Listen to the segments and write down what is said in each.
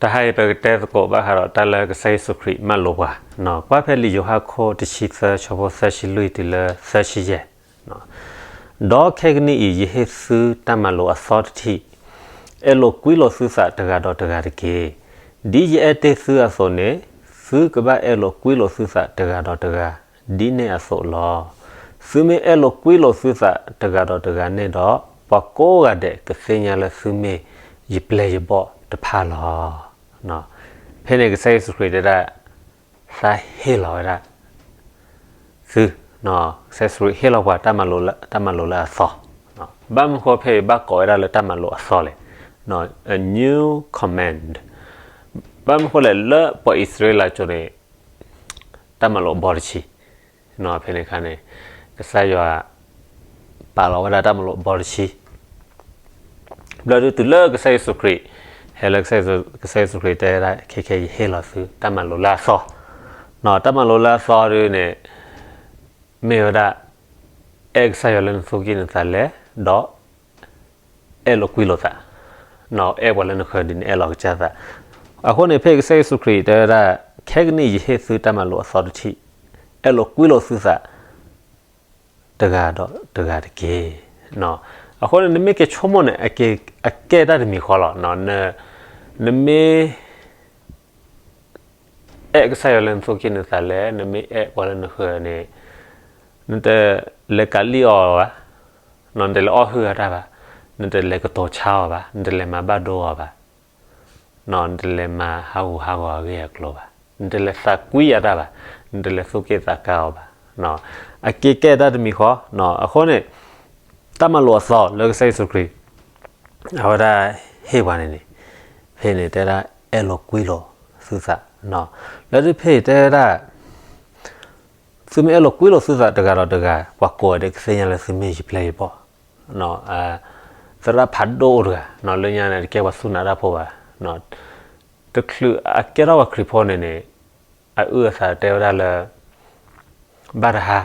တဟါအံၤ ပကတဲသကိးဘၣ်ဃးဒီးတၢ်လၢကစၢ်ယ့ၣ်ၡူးခရံာ်မၤလိာ်ပှၤ, ကွၢ်ဖဲလံာ်ယိၤဟၣ်ခိၣ်တဆံသၢ ဆၢဖိသၢဆံလွံၢ်တုၤလၢသၢဆံယဲၢ်, ဒီးခဲကနံၣ်အံၤ ယဟ့ၣ်သုတၢ်မၤလိာ်အသီတထံၣ်, အဲၣ်လိာ်ကွံလိာ်သုသးတဂၤဒီးတဂၤတက့ၢ်. ဒ်ယအဲၣ်တ့ၢ်သုအသိးန့ၣ်, သုကဘၣ်အဲၣ်လိာ်ကွံလိာ်သုသးတဂၤဒီးတဂၤ ဒ်န့ၣ်အသိးလီၤ. သုမ့ၢ်အဲၣ်လိာ်ကွံလိာ်သုသးတဂၤဒီးတဂၤန့ၣ်ဒီး, ပှၤကိးဂၤဒဲးကသ့ၣ်ညါလၢသုမ့ၢ်ယပျဲၢ်ယဘီၣ်တဖၣ်လီၤ. ဖဲန့ၣ်ကစၢ်ယ့ၣ်ၡူးခရံာ်တဲဒၣ်, သးဟ့ၣ်လီၤဝဲဒၣ်သု, ကစၢ်ယ့ၣ်ၡူးခရံာ်ဟ့ၣ်လီၤပှၤတၢ်မၤလိာ်လၢအသီ, ဘၣ်မနုၤဃိဖဲအံၤဘၣ်ကိးဝဲဒၣ်လၢတၢ်မၤလိာ်အသီလဲၣ်, a new command. ဘၣ်မနုၤဃိလဲၣ် လၢပှၤအံၣ်စရ့လးကၠိန့ၣ် တၢ်မၤလိာ်အဘီတဆံ, ဖဲန့ၣ်အခါန့ၣ် ကစၢ်ယွၤ ပာ်လီၤဝဲဒၣ်တၢ်မၤလိာ်အဘီတဆံ, ဘျီဒုးတုၤလၢကစၢ်ယ့ၣ်ၡူးခရံာ်, ဟဲလၢကစၢ်ယ့ၣ်ၡူးခရံာ်တဲဝဲဒၣ် ခဲခဲယဟ့ၣ်လီၤသုတၢ်မၤလိာ်လၢအသီ, တၢ်မၤလိာ်လၢအသီဒုးန့ၣ် မ့ၢ်ဝဲဒၣ် အဲၣ်ကစၢ်ယွၤလၢနသူၣ်ကံၢ်နသးလဲ, ဒီး အဲၣ်လိာ်ကွံလိာ်သး, အဲၣ်ပှၤလၢနဃၢၤဒ်နအဲၣ်လီၤကစၢ်သး. အဃိန့ၣ် ဖဲကစၢ်ယ့ၣ်ၡူးခရံာ်တဲဝဲဒၣ်, ခဲကနံၣ်အံၤယဟ့ၣ်သုတၢ်မၤလိာ်အသီတထံၣ်, အဲၣ်လိာ်ကွံလိာ်သုသး တဂၤဒီးတဂၤတက့ၢ်. အဃိန့ၣ် နမ့ၢ်က့ၤဆိကမိၣ်န့ၣ် အကဲတၢ်တမံၤဃီလီၤ. နမ့ၢ် အဲၣ်ကစၢ်ယွၤလၢနသူၣ်ကံၢ်နသးလဲ, နမ့ၢ်အဲၣ်ပှၤလၢနဃၢၤန့ၣ်, နတလဲၤကးလံၣ်အီၤဘၣ်, နတလဲၤအီၣ်ဟုၣ်အတၢ်ဘၣ်, နတလဲၤကတိၤဆါအီၤဘၣ်, နတလဲၤမၤဘၣ်ဒိအီၤဘၣ်, နတလဲၤမၤဟးဂူာ်ဟးဂီၤအဂ့ၢ်အကျိၤဘၣ်, နတလဲၤသးကွံအတၢ်ဘၣ်, နတလဲၤသူၣ်က့ၣ်သးကါအီၤဘၣ်. အကဲကဲတၢ်တမံၤဃီ, အဃိန့ၣ် တၢ်မၤလိာ်အသီလၢကစၢ်ယ့ၣ်ၡူးခရံာ် အဝဲဒၣ်ဟ့ၣ်ပှၤန့ၣ်န့ၣ်, ဖဲန့ၣ်တဲဒၣ်အဲၣ်လိာ်ကွံလိာ်သုသး, လၢတဖဲအံၤတဲဝဲဒၣ် သုမ့ၢ်အဲၣ်လိာ်ကွံလိာ်သုသးတဂၤဒီးတဂၤ ပှၤကိးဂၤဒဲးကသ့ၣ်ညါလၢသုမ့ၢ်ယပျဲၢ်ယဘီၣ်, သရၣ်ဖးဒိၣ်အိၣ်တဂၤ, လၢညါန့ၣ် တကဲပှၤသူၣ်နးတၢ်ဖိဘၣ်, တချုးအကဲထီၣ်ပှၤခရံာ်ဖိန့ၣ်န့ၣ်, အအုၣ်အသးတဲဝဲဒၣ်လၢ ဘၣ်တဟါ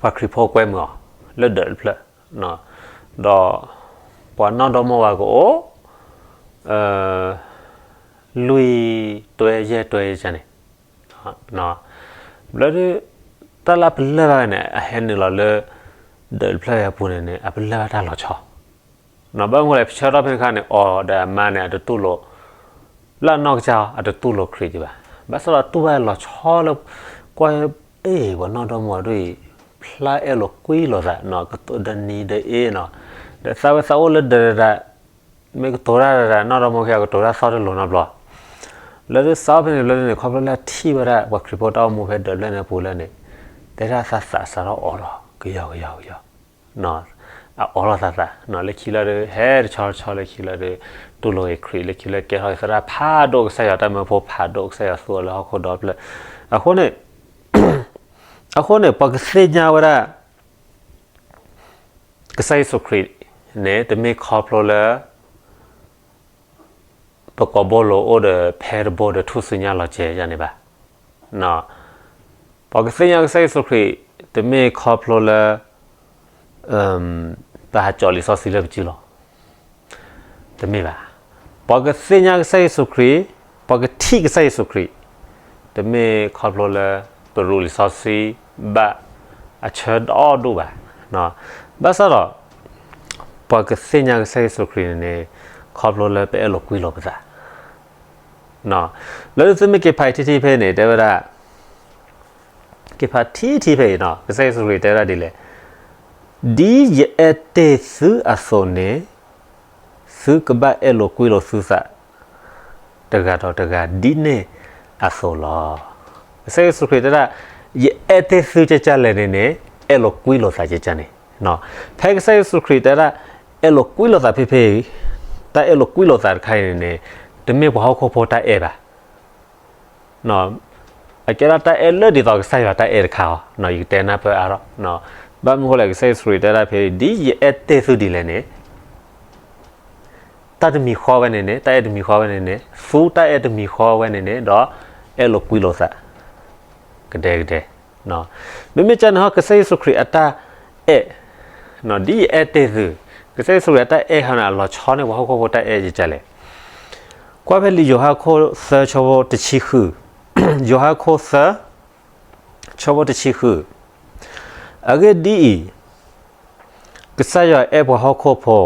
ပှၤခရံာ်ဖိကွဲမုာ်အီၤ လၢဒၢးတဖျၢၣ်, ဒီးပှၤနီၢ်ဒီမါဝၤကအိၣ် လွံၢ်တွဲယဲၢ်တွဲယကန့ၣ်, ဘျီဒုး တၢ်လၢအပလၢၢ်ဘၣ်န့ၣ် အဟဲနုာ်လီၤလၢ ဒၢးတဖျၢၣ်အပူၤန့ၣ်န့ၣ် အပလၢၢ်ဘၣ်တၢ်လီၤဆီ ဘၣ်မနုၤလဲၣ် ဖဲဆၢထီၣ်ဖဲန့ၣ်အခါန့ၣ် အီၤဒီးအမါန့ၣ် အတတူၢ်လိာ် လၢအနီၢ်ကစၢ်အီၤ အတတူၢ်လိာ်ခရံာ်ဒံးဘၣ်. ဘၣ်ဆၣ်ဒီးတူၢ်ဘၣ်လီၤဆီလၢ ကွၢ် အ့ၣ် ပှၤနီၢ်ဒီမါဝၤဒ်အံၤ ဖျါအဲၣ်လိာ်ကွံလိာ်သး ကတိၤဒီးနံၤဒီးအ့နီၤ, ဒီးသးဝဲသးအိၣ်လၢဒၢးဒၣ် မ့ၢ်ကတိၤတၢ်ဒၣ် နီၢ်ဒီမါဝၤ ကတိၤတၢ်သီၣ်တလိၤနီတဘျီ. လၢဒုးစးဖဲန့ၣ် လၢဒုးန့ၣ် ခီဖျိလၢအထံၣ်ဝဲဒၣ် ပှၤခရံာ်ဖိတၢ်အိၣ်မူဖဲဒၢးဖျၢၣ်န့ၣ်အပူၤလၢန့ၣ် တဲဒၣ်သးသးစးထီၣ်အိးထီၣ် ကယီကယီကယီ အအိးထီၣ်သးသး လၢခံလၢဒုး ဟဲတဆီတဆီလၢခံလၢဒုး တူၢ်လိာ်ဂ့ၤခရံာ် လၢခံလၢကဲထီၣ်ဂ့ၤသရၣ်ဖးဒိၣ် ကစၢ်ယွၤတၢ်မၢဖိဖးဒိၣ် ကစၢ်ယွၤသူအီၤလၢဟီၣ်ခိၣ်ဒီဖျၢၣ်. အဃိန့ၣ် အဃိန့ၣ် ပှၤကသ့ၣ်ညါဝဲဒၣ် ကစၢ်ယ့ၣ်ၡူးခရံာ်န့ၣ် တမ့ၢ်ခီဖျိလၢ ပကိာ်ဘိလိၤအိၣ်ဒီးဖဲတဘိဒီးထူၣ်စုညါလီၤစဲၤယၤန့ၣ်ဘၣ်. ပှၤကသ့ၣ်ညါကစၢ်ယ့ၣ်ၡူးခရံာ် တမ့ၢ်ခီဖျိလၢ ပဟးကၠီၣ်လံာ်စီဆှံလၢပစုလီၤ. တမ့ၢ်ဘၣ်. ပှၤကသ့ၣ်ညါကစၢ်ယ့ၣ်ၡူးခရံာ်, ပှၤကထံၣ်ကစၢ်ယ့ၣ်ၡူးခရံာ်, တမ့ၢ်ခီဖျိလၢ ပရူးလံာ်စီဆှံ ဘၣ်အဆၢဒီဒူၣ်ဘၣ်. ဘၣ်ဆၣ်ဒီး ပှၤကသ့ၣ်ညါကစၢ်ယ့ၣ်ၡူးခရံာ်န့ၣ်န့ၣ် ခီဖျိလၢပအဲၣ်လိာ်ကွံလိာ်ပသး လၢသုမ့ၢ်က့ၤဖးထံထံဖဲန့ၣ် တဲဝဲဒၣ် က့ၤဖးထံထံဖဲအံၤနီၤ ကစၢ်ယ့ၣ်ၡူးခရံာ်တဲဝဲဒၣ်ဒ်လဲၣ်, ဒ်ယအဲၣ်တ့ၢ်သုအသိးန့ၣ် သုကဘၣ်အဲၣ်လိာ်ကွံလိာ်သုသး တဂၤဒီးတဂၤဒ်န့ၣ်အသိးလီၤ. ကစၢ်ယ့ၣ်ၡူးခရံာ်တဲဒၣ် ယအဲၣ်တ့ၢ်သုကကလဲၣ်န့ၣ်န့ၣ် အဲၣ်လိာ်ကွံလိာ်သးကကန့ၣ်. ဖဲကစၢ်ယ့ၣ်ၡူးခရံာ်တဲဒၣ် အဲၣ်လိာ်ကွံလိာ်သးဖဲဖဲအံၤ တၢ်အဲၣ်လိာ်ကွံလိာ်သးတခါအံၤန့ၣ်န့ၣ် တမ့ၢ်ပှၤဟီၣ်ခိၣ်ဖိတၢ်အဲၣ်ဘၣ်. အကဲဒၣ်တၢ်အဲၣ်လၢဒ်သိးကစၢ်ယွၤတၢ်အဲၣ်တခါအီၤ ယကတဲနၢ်ပၢၢ်အါထီၣ်. ဘၣ်မနုၤဃိလဲၣ် ကစၢ်ယ့ၣ်ၡူးခရံာ်တဲဒၣ်ဖဲ ဒ်ယအဲၣ်တ့ၢ်သုဒ်လဲၣ်န့ၣ် တၢ်တမံၤဃီဝဲန့ၣ်န့ၣ် တၢ်အဲၣ်တမံၤဃီဝဲန့ၣ်န့ၣ် သူတၢ်အဲၣ်တမံၤဃီဝဲန့ၣ်န့ၣ် ဒီးအဲၣ်လိာ်ကွံလိာ်သး ကဒဲကဒဲ. မ့မ့ၢ်ကန့ၣ်ဟီ ကစၢ်ယ့ၣ်ၡူးခရံာ်အတၢ်အဲၣ် ဒ်ယအဲၣ်တ့ၢ်သု, ကစၢ်ယ့ၣ်ၡူးခရံာ်အတၢ်အဲၣ်ဟီန့ၣ် အလီၤဆီန့ၢ်ပှၤဟီၣ်ခိၣ်ဖိတၢ်အဲၣ်ကကလဲၣ်. ကွၢ်ဖဲလံာ်ယိၤဟၣ်ခိၣ်သၢဆၢဖိတဆံဃု, ယိၤဟၣ်ခိၣ်သၢ ဆၢဖိတဆံဃု, အဂ့ၢ်ဒ်အံၤ, ကစၢ်ယွၤအဲၣ်ပှၤဟီၣ်ခိၣ်ဖိ,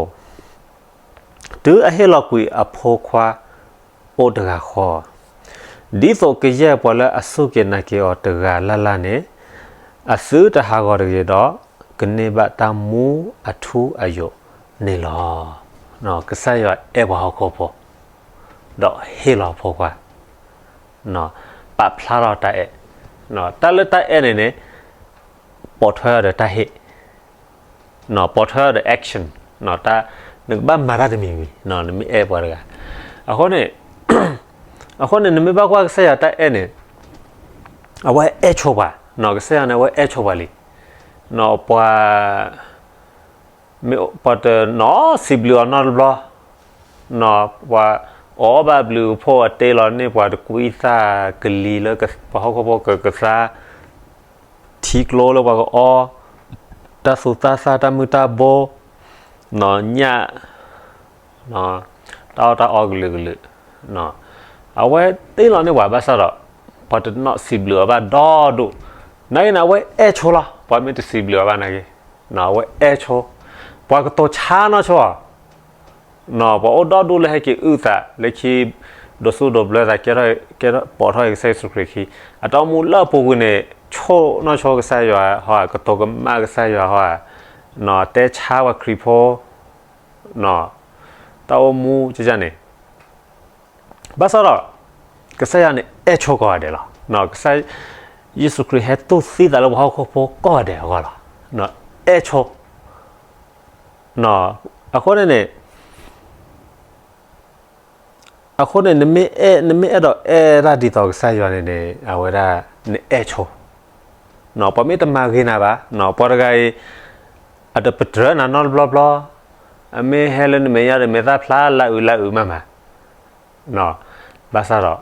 တုၤအဟ့ၣ်လီၤကွံာ်အဖိခွါအိၣ်တဂၤဃီ, ဒ်သိးကယဲၢ်ပှၤလၢအစူၢ်က့ၤနာ်က့ၤအီၤတဂၤလၢ်လၢ်န့ၣ်, အသုတဟးဂီၤတဂ့ၤဒီး, ကန့ၢ်ဘၣ်တၢ်မူအထူအယိာ်န့ၣ်လီၤ. ကစၢ်ယွၤအဲၣ်ပှၤဟီၣ်ခိၣ်ဖိ, ဒီးဟ့ၣ်လီၤအဖိခွါ, ပာ်ဖျါထီၣ်တၢ်အဲၣ်, တၢ်လၢတၢ်အဲၣ်န့ၣ်န့ၣ်, ပိာ်ထွဲအီၤဒီးတၢ်ဟ့ၣ်, ပိာ်ထွဲအီၤဒီး action, တၢ်, နကဘၣ်မၤတၢ်တမံၤမံၤ, နမ့ၢ်အဲၣ်ပှၤတဂၤ, အဃိန့ၣ်, အဃိန့ၣ် နမ့ၢ်ဘၣ်ကွၢ်ကစၢ်ယွၤတၢ်အဲၣ်န့ၣ်, အဝဲအဲၣ်ဆိပှၤ, ကစၢ်ယွၤန့ၣ် အဝဲအဲၣ်ဆိပှၤလံ, ပှၤ မ့ၢ်ပှၤတနီၣ်စံးဘျုးအီၤနီတဘျီ, ပှၤအီၣ်ဘၣ်ဘျုးအဖှိၣ်အတ့လီၤန့ၢ်ပှၤတကွံသၣ်ကလံၤလၢပှၤဟီၣ်ခိၣ်ဖိကကသါ, ထံကျိလၢပှၤကအီ, တၢ်သူၣ်တၢ်သၣ်တၢ်မုၢ်တၢ်ဘိ, ညၣ် တၢ်အီၣ်တၢ်အီကလုာ်ကလုာ်, အဝဲတ့လီၤန့ၢ်ပှၤဘၣ်ဆၣ်ဒီး, ပှၤတနီၣ်စံးဘျုးအီၤဘၣ်ဒီဒူၣ်, နာ်က့န့ၣ် အဝဲအဲၣ်ဆိလီၤ, ပှၤမ့ၢ်တစံးဘျုးအီၤဘၣ်နာ်က့, အဝဲအဲၣ်ဆိ, ပှၤကတိၤဆါနီၢ်ဆိ, ပှၤအိၣ်ဒီဒူၣ်လၢဟဲက့ၤအုၣ်သး လၢခံ, ဒိးစူၣ်ဒိးဘျၢသး ကဲထီၣ်ပိာ်ထီၣ်ကစၢ်ယ့ၣ်ၡူးခရံာ်ခံ, အတၢ်အိၣ်မူလၢအပူၤကွံာ်န့ၣ်, ဆိနီၢ်ဆိကစၢ်ယွၤဟီဧါ, ကတိၤကမၣ်ကစၢ်ယွၤဟီဧါ, တဲဆါပှၤခရံာ်ဖိ, တၢ်အိၣ်မူန့ၣ် ဘၣ်ဆၣ်ဒီး, ကစၢ်ယွၤန့ၣ်အဲၣ်ဆိကိးဂၤဒဲးလီၤ. ကစၢ်ယ့ၣ်ၡူးခရံာ်ဟဲတူၢ်သံသးလၢပှၤဟီၣ်ခိၣ်ဖိကိးဂၤဒဲးအဂီၢ်လီၤ. အဲၣ်ဆိ, အဃိန့ၣ်န့ၣ်, အဃိန့ၣ် နမ့ၢ်အဲၣ်, နမ့ၢ်အဲၣ်ဒိးအဲၣ်တၢ်ဒ်သိးကစၢ်ယွၤန့ၣ်န့ၣ် အဝဲဒၣ်နအဲၣ်ဆိ, ပှၤမ့ၢ်တမၤဂ့ၤနၤဘၣ်, ပှၤတဂၤအံၤ အတပတြၢၤနၤနီတဘျီဘျီ, အမ့ၢ်ဟဲလၢနမဲာ်ညါဒီး မဲာ်သၣ်ဖျါလၢအုးလၢအုးမးမး, ဘၣ်ဆၣ်ဒီး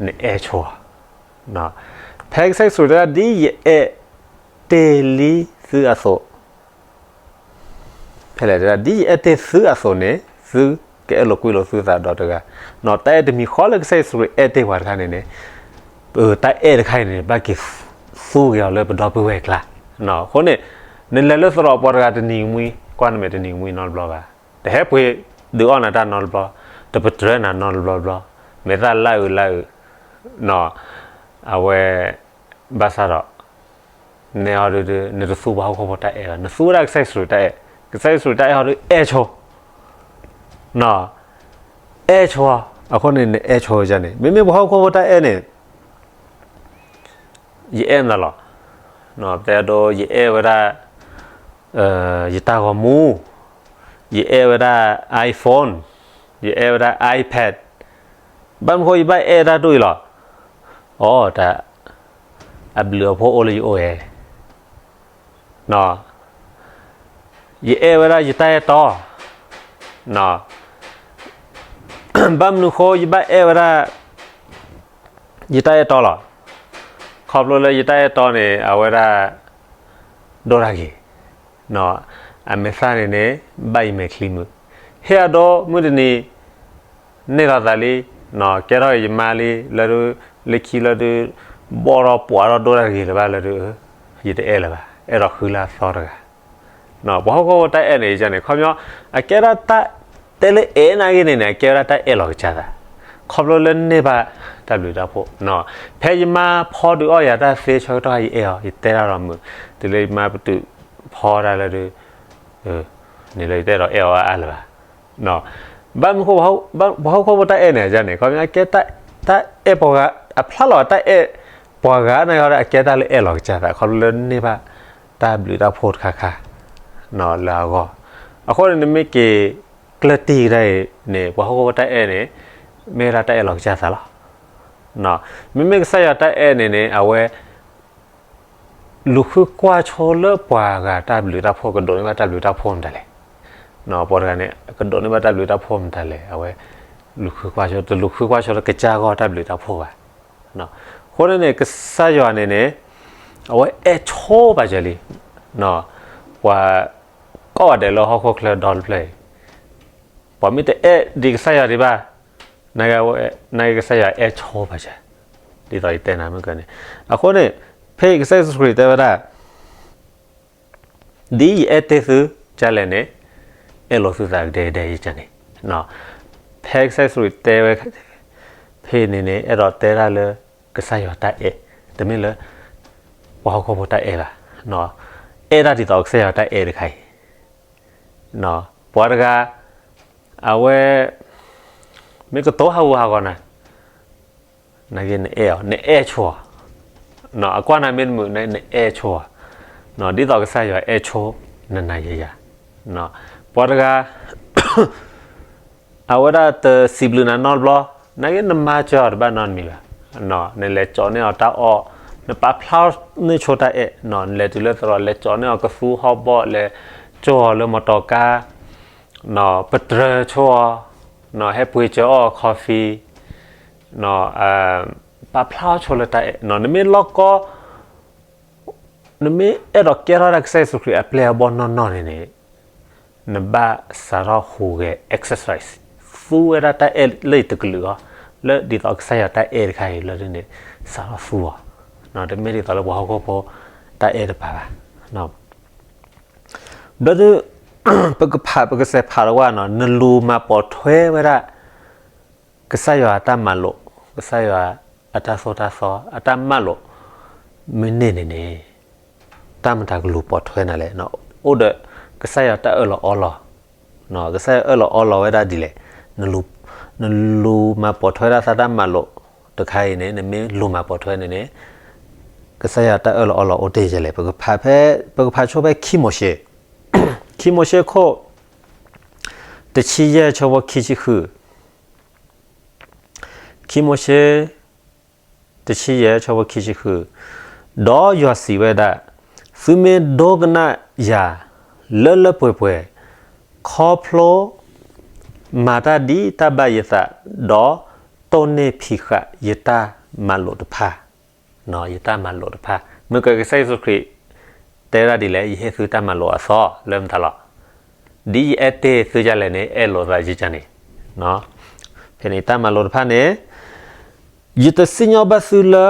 နအဲၣ်ဆိအီၤ, ဖဲကစၢ်ယ့ၣ်ၡူးတဲဒၣ် ဒ်ယအဲၣ်တ့ၢ်လံသုအသိး, ဖဲလဲၣ်တဲဒၣ် ဒ်ယအဲၣ်တ့ၢ်သုအသိးန့ၣ် သုကအဲၣ်လိာ်ကွံလိာ်သုသးဒီးတဂၤ, တၢ်အဲၣ်တမံၤဃီလၢကစၢ်ယ့ၣ်ၡူးခရံာ်အဲၣ်တ့ၢ်ပှၤတခါန့ၣ်န့ၣ်, တၢ်အဲၣ်တခါအံၤန့ၣ် ဘၣ်က့ၤသူက့ၤအီၤလၢပဒီပုၢ်ဝဲၢ်အကျါ, အဃိန့ၣ် နလဲၤလၢသရိာ်ပှၤတဂၤတနံၤကမှံ ကွၢ်နမဲာ်တနံၤကမှံနီတဘျီဘၣ်, တဟဲပှ့ၤဒုးအီၣ်နၤတၢ်နီတဘျီ, တပတြၢၤနၤနီတဘျီဘျီ, မဲာ်သၣ်လၢအုးလၢအုး, အဝဲ ဘၣ်ဆၣ်ဒီး နဲအီၤဒုး နတသူပှၤဟီၣ်ခိၣ်ဖိတၢ်အဲၣ်ဘၣ်, နသူဝဲဒၣ်ကစၢ်ယ့ၣ်ၡူးတၢ်အဲၣ်, ကစၢ်ယ့ၣ်ၡူးတၢ်အဲၣ်အီၤဒုး အဲၣ်ဆိ, အဲၣ်ဆိ, အဃိန့ၣ် နအဲၣ်ဆိန့ၣ်, မ့မ့ၢ်ပှၤဟီၣ်ခိၣ်ဖိတၢ်အဲၣ်န့ၣ် ယအဲၣ်နၤလီၤ, ပတဲဒိ ယအဲၣ်ဝဲဒၣ် ယတၢ်ဂီၤမူ, ယအဲၣ်ဝဲဒၣ် iPhone, ယအဲၣ်ဝဲဒၣ် iPad, ဘၣ်မနုၤဃိယဘၣ်အဲၣ်တၢ်ဒ်အံၤလီၤ, အိ တၢ် အဘျုးအဖှိၣ်အိၣ်လၢယအိၣ်ဧါ, ယအဲၣ်ဝဲဒၣ်ယတၢ်အဲၣ်တီ, ဘၣ်မနုၤဃိယဘၣ်အဲၣ်ဝဲဒၣ် ယတၢ်အဲၣ်တီလီၤ, ခီဖျိလၢယတၢ်အဲၣ်တီန့ၣ် အဝဲဒၣ် ဒိၣ်တၢ်ဂ့ၤ, အမဲာ်သၣ်န့ၣ်န့ၣ် ဘၣ်ယမဲာ်ချံမုာ်, ဟ့ၣ်အဒိ မုၢ်တနံၤ န့ၢ်လီၤသးလံ, ကဲထီၣ်ယမါလံ လၢဒုး လၢခံလၢဒုး ဘီၣ်ထီၣ်ပှၢ်ထီၣ်ဒိၣ်တၢ်ဂ့ၤလၢၤဘၣ်လၢဒုး, ယတအဲၣ်လၢၤဘၣ်, အဲၣ်ဒိးဃုလၢအသီတဂၤ, ပှၤဟီၣ်ခိၣ်ဖိတၢ်အဲၣ်န့ၣ်န့ၣ် ခီပညီ အကဲဒၣ်တၢ် တဲလၢအဲၣ်နာ်ဂ့ၤန့ၣ်န့ၣ် အကဲဝဲဒၣ်တၢ်အဲၣ်လီၤကစၢ်သး, ခီဖျိလၢန့ၢ်ဘၣ်တၢ်ဘျုးတၢ်ဖှိၣ်, ဖဲယမါဖီဒုးအီၣ်ယၤတၢ်သ့ဆၢကတီၢ် ယအဲၣ်အီၤ ယတဲတၢ်ဒီးမုာ်, တုၤလၢယမါပတုာ်ဖီဒၣ်လၢဒုး န့ၣ်လၢယတအဲၣ်ဒိးအဲၣ်အီၤအါလၢၤဘၣ်, ဘၣ်မနုၤဃိ ပှၤဟီၣ်ခိၣ်ဖိတၢ်အဲၣ်န့ၣ်န့ၣ် ခီပညီ အကဲ တၢ်အဲၣ်ပှၤဂၤ အဖျါလီၤတၢ်အဲၣ်ပှၤဂၤန့ၣ် အကဲတၢ်လၢအဲၣ်လီၤကစၢ်သး ခီဖျိလၢန့ၢ်ဘၣ်တၢ်ဘျုးတၢ်ဖှိၣ်တခါခါ လၢအဂီၢ်, အဃိန့ၣ် နမ့ၢ်က့ၤကျၢၢ်တံၢ်ကဒါအံၤန့ၣ် ပှၤဟီၣ်ခိၣ်ဖိတၢ်အဲၣ်န့ၣ် မ့ၢ်ဝဲဒၣ်တၢ်အဲၣ်လီၤကစၢ်သးလီၤ. မ့မ့ၢ်ကစၢ်ယွၤတၢ်အဲၣ်န့ၣ်န့ၣ် အဝဲ လူၤဃုကွၢ်ဆိလၢပှၤဂၤတၢ်ဘျုးတၢ်ဖှိၣ် ကဒိးန့ၢ်ဘၣ်တၢ်ဘျုးတၢ်ဖှိၣ်မတၤလဲၣ်. ပှၤတဂၤန့ၣ် ကဒိးန့ၢ်ဘၣ်တၢ်ဘျုးတၢ်ဖှိၣ်မတၤလဲၣ် အဝဲ လူၤဃုကွၢ်ဆိ တလူၤဃုကွၢ်ဆိလၢကစၢ်ဂီၢ်တၢ်ဘျုးတၢ်ဖှိၣ်ဘၣ်. အဃိန့ၣ်န့ၣ် ကစၢ်ယွၤန့ၣ်န့ၣ် အဝဲအဲၣ်ဆိပာ်စၢၤလံ ပှၤကိးဂၤဒဲးလၢဟီၣ်ခိၣ်ချၢဒီတဖျၢၣ်အံၤ, ပှၤမ့ၢ်တအဲၣ်ဒံးကစၢ်ယွၤဒံးဘၣ်, နာ်က့ကစၢ်ယွၤအဲၣ်ဆိပှၤစဲ, ဒ်သိးယတဲနၤမုၢ်ကန့ၣ်, အဃိန့ၣ် ဖဲအံၤကစၢ်ယ့ၣ်ၡူးခရံာ်တဲဝဲဒၣ် ဒ်ယအဲၣ်တ့ၢ်သုဒ်လဲၣ်န့ၣ်, အဲၣ်လိာ်သုသးကဒဲကဒဲယကန့ၣ်, ဖဲကစၢ်ယ့ၣ်ၡူးခရံာ်တဲဝဲ ဖဲအံၤန့ၣ်န့ၣ် အဲၣ်ဒိးတဲဒၣ်လၢ ကစၢ်ယွၤတၢ်အဲၣ်, တမ့ၢ်လၢ ပှၤဟီၣ်ခိၣ်ဖိတၢ်အဲၣ်ဘၣ်, အဲၣ်ဒၣ်ဒ်သိးကစၢ်ယွၤတၢ်အဲၣ်တခါအံၤ, ပှၤတဂၤ အဝဲ မ့ၢ်ကတိၤဟးဂူာ်ဟးဂီၤနၤ နက့နအဲၣ်အီၤ, နအဲၣ်ဆိအီၤ, အကွၢ်နၤမ့ၢ်တမုာ် နအဲၣ်ဆိအီၤ, ဒ်သိးကစၢ်ယွၤအဲၣ်ဆိ နနၤယယၤ, ပှၤတဂၤ အဝဲဒၣ်တစံးဘျုးနၤနီတဘျီ, နက့နမၤစၢၤအီၤတဘၣ်နီတမံၤဘၣ်, နလဲၤကၠီန့ၢ်အီၤတၢ်အီၣ်, နပာ်ဖျါန့ၢ်ဆိတၢ်အဲၣ်, နလဲၤတုၤလၢသရိာ် လဲၤကၠီန့ၢ်အီၤကသူဟီၣ်ဘီၣ်, လဲၤကၠီအီၤလၢမီတီကါ, ပတြၢၤဆိအီၤ, ဟဲပှ့ၤစၢၤအီၤ coffee, ပာ်ဖျါအီၤဆိလၢတၢ်အဲၣ်, နမ့ၢ်လီၢ်ကီ နမ့ၢ်အဲၣ်ဒိးကဲထီၣ်ဒၣ်ကစၢ်ယ့ၣ်ၡူးခရံာ်အပျဲၢ်အဘီၣ်နီၢ်နီၢ်န့ၣ်န့ၣ်, နဘၣ်စးထီၣ်ဟူးဂဲၤ exercise, သူဝဲဒၣ်တၢ်အဲၣ်လၢယတကလုာ်အီၤ, လၢဒ်သိးကစၢ်ယွၤတၢ်အဲၣ်တခါအံၤလၢန့ၣ် စးထီၣ်သူအီၤ, တမ့ၢ်ဒ်သိးလၢပှၤဟီၣ်ခိၣ်ဖိတၢ်အဲၣ်တပၤဘၣ်. ဘျီဒု ပကဖးပကစဲးဖးတဝၢ်နီၤ, နလူၤမၤပိာ်ထွဲဝဲဒၣ် ကစၢ်ယွၤအတၢ်မၤလိာ်, ကစၢ်ယွၤအတၢ်သိၣ်တၢ်သီ အတၢ်မၤလိာ် မ့ၢ်န့ၢ်န့ၣ်န့ၣ်, တၢ်မတၤကလူၤပိာ်ထွဲနၤလဲၣ်. အိၣ်ဒီးကစၢ်ယွၤတၢ်အၢၣ်လီၤအီလီၤ, ကစၢ်ယွၤအၢၣ်လီၤအီလီၤဝဲဒၣ်ဒ်လဲၣ်, နလူၤမၤပိာ်ထွဲဒၣ်သးတၢ်မၤလိာ်တခါအံၤန့ၣ်, နမ့ၢ်လူၤမၤပိာ်ထွဲန့ၣ်န့ၣ်, ကစၢ်ယွၤတၢ်အၢၣ်လီၤအီလီၤအိၣ်တ့ၢ်ယဲလဲၣ်. ပကဖးဖဲ, ပကဖးဆိဖဲခံမိၤၡ့, ခံမိၤၡ့ခိၣ် တဆံယဲၢ်ဆၢဖိခံဆံဃု, ခံမိၤၡ့ တဆံယဲၢ်ဆၢဖိခံဆံဃု, ဒီးယွၤစံးဝဲဒၣ်, သုမ့ၢ်ဒိကနၣ်ယၤ လၢလၢပှဲၤပှဲၤ, ခီဖျိ မၤတၢ်ဒ်တၢ်ဘၣ်ယသး, ဒီးတိၢ်န့ၢ်ဖံးဃာ်ယတၢ်မၤလိာ်တဖၣ်, ယတၢ်မၤလိာ်တဖၣ်, မ့ၢ်ကကစၢ်ယ့ၣ်ၡူးခရံာ် တဲဒၣ်ဒ်လဲၣ်, ယဟ့ၣ်သုတၢ်မၤလိာ်အသီလၢမတၤလီၤ. ဒ်ယအဲၣ်တ့ၢ်သုဒ်လဲၣ်န့ၣ် အဲၣ်လိာ်သးယကန့ၣ်, ဖဲန့ၣ်တၢ်မၤလိာ်တဖၣ်န့ၣ်, ယတစံၣ်ညီၣ်ဘၣ်သုလၢ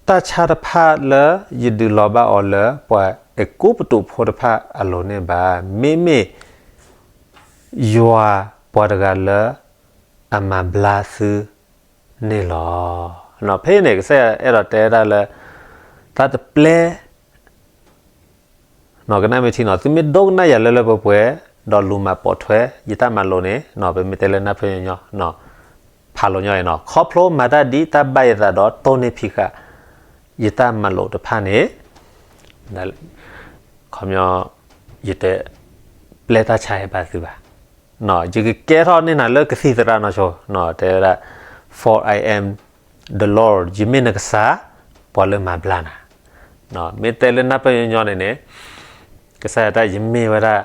တၢ်ဆါတဖၣ်လၢယဒုးလီၤဘၣ်အီၤလၢ ပှၤအဲၤကူပတူးဖိတဖၣ်အလိၤန့ၣ်ဘၣ်. မ့မ့ၢ် ယွၤပှၤတဂၤလၢ အမၤဘျါသုန့ၣ်လီၤ. ဖဲအံၤန့ၣ် ကစၢ်ယွၤအဲၣ်ဒိးတဲဒၣ်လၢ တၢ်တပျဲ ကနၣ်မ့ၢ်ထံနီၤ, သုမ့ၢ်ဒိကနၣ်ယၤလၢလၢပှဲၤပှဲၤ, ဒီးလူၤမၤပိာ်ထွဲ ယတၢ်မၤလိာ်န့ၣ်, ပမ့ၢ်တဲလၢနၢ်ပၢၢ်ညီညီ, ဖးလိာ်ညီအံၤနီၤ, ခီဖျိမၤတၢ်ဒ်တၢ်ဘၣ်ယသးဒီးတိၢ်န့ၢ်ဖံးဃာ် ယတၢ်မၤလိာ်တဖၣ်န့ၣ်, ခီပညီ ယတပျဲတၢ်ဆါဟဲဘၣ်သုဘၣ်. ယကကဲထီၣ်န့ၢ်နၤလၢကသံၣ်သရၣ်နီၢ်ဆိ, တဲဝဲဒၣ်, For I am the Lord, ယမ့ၢ်နကစၢ် ပှၤလၢမၤဘျါနၤ. မ့ၢ်တဲလၢနၢ်ပၢၢ်ညီညီန့ၣ်န့ၣ်, ကစၢ်ယွၤတၢ် ယမ့ၢ်ဝဲဒၣ်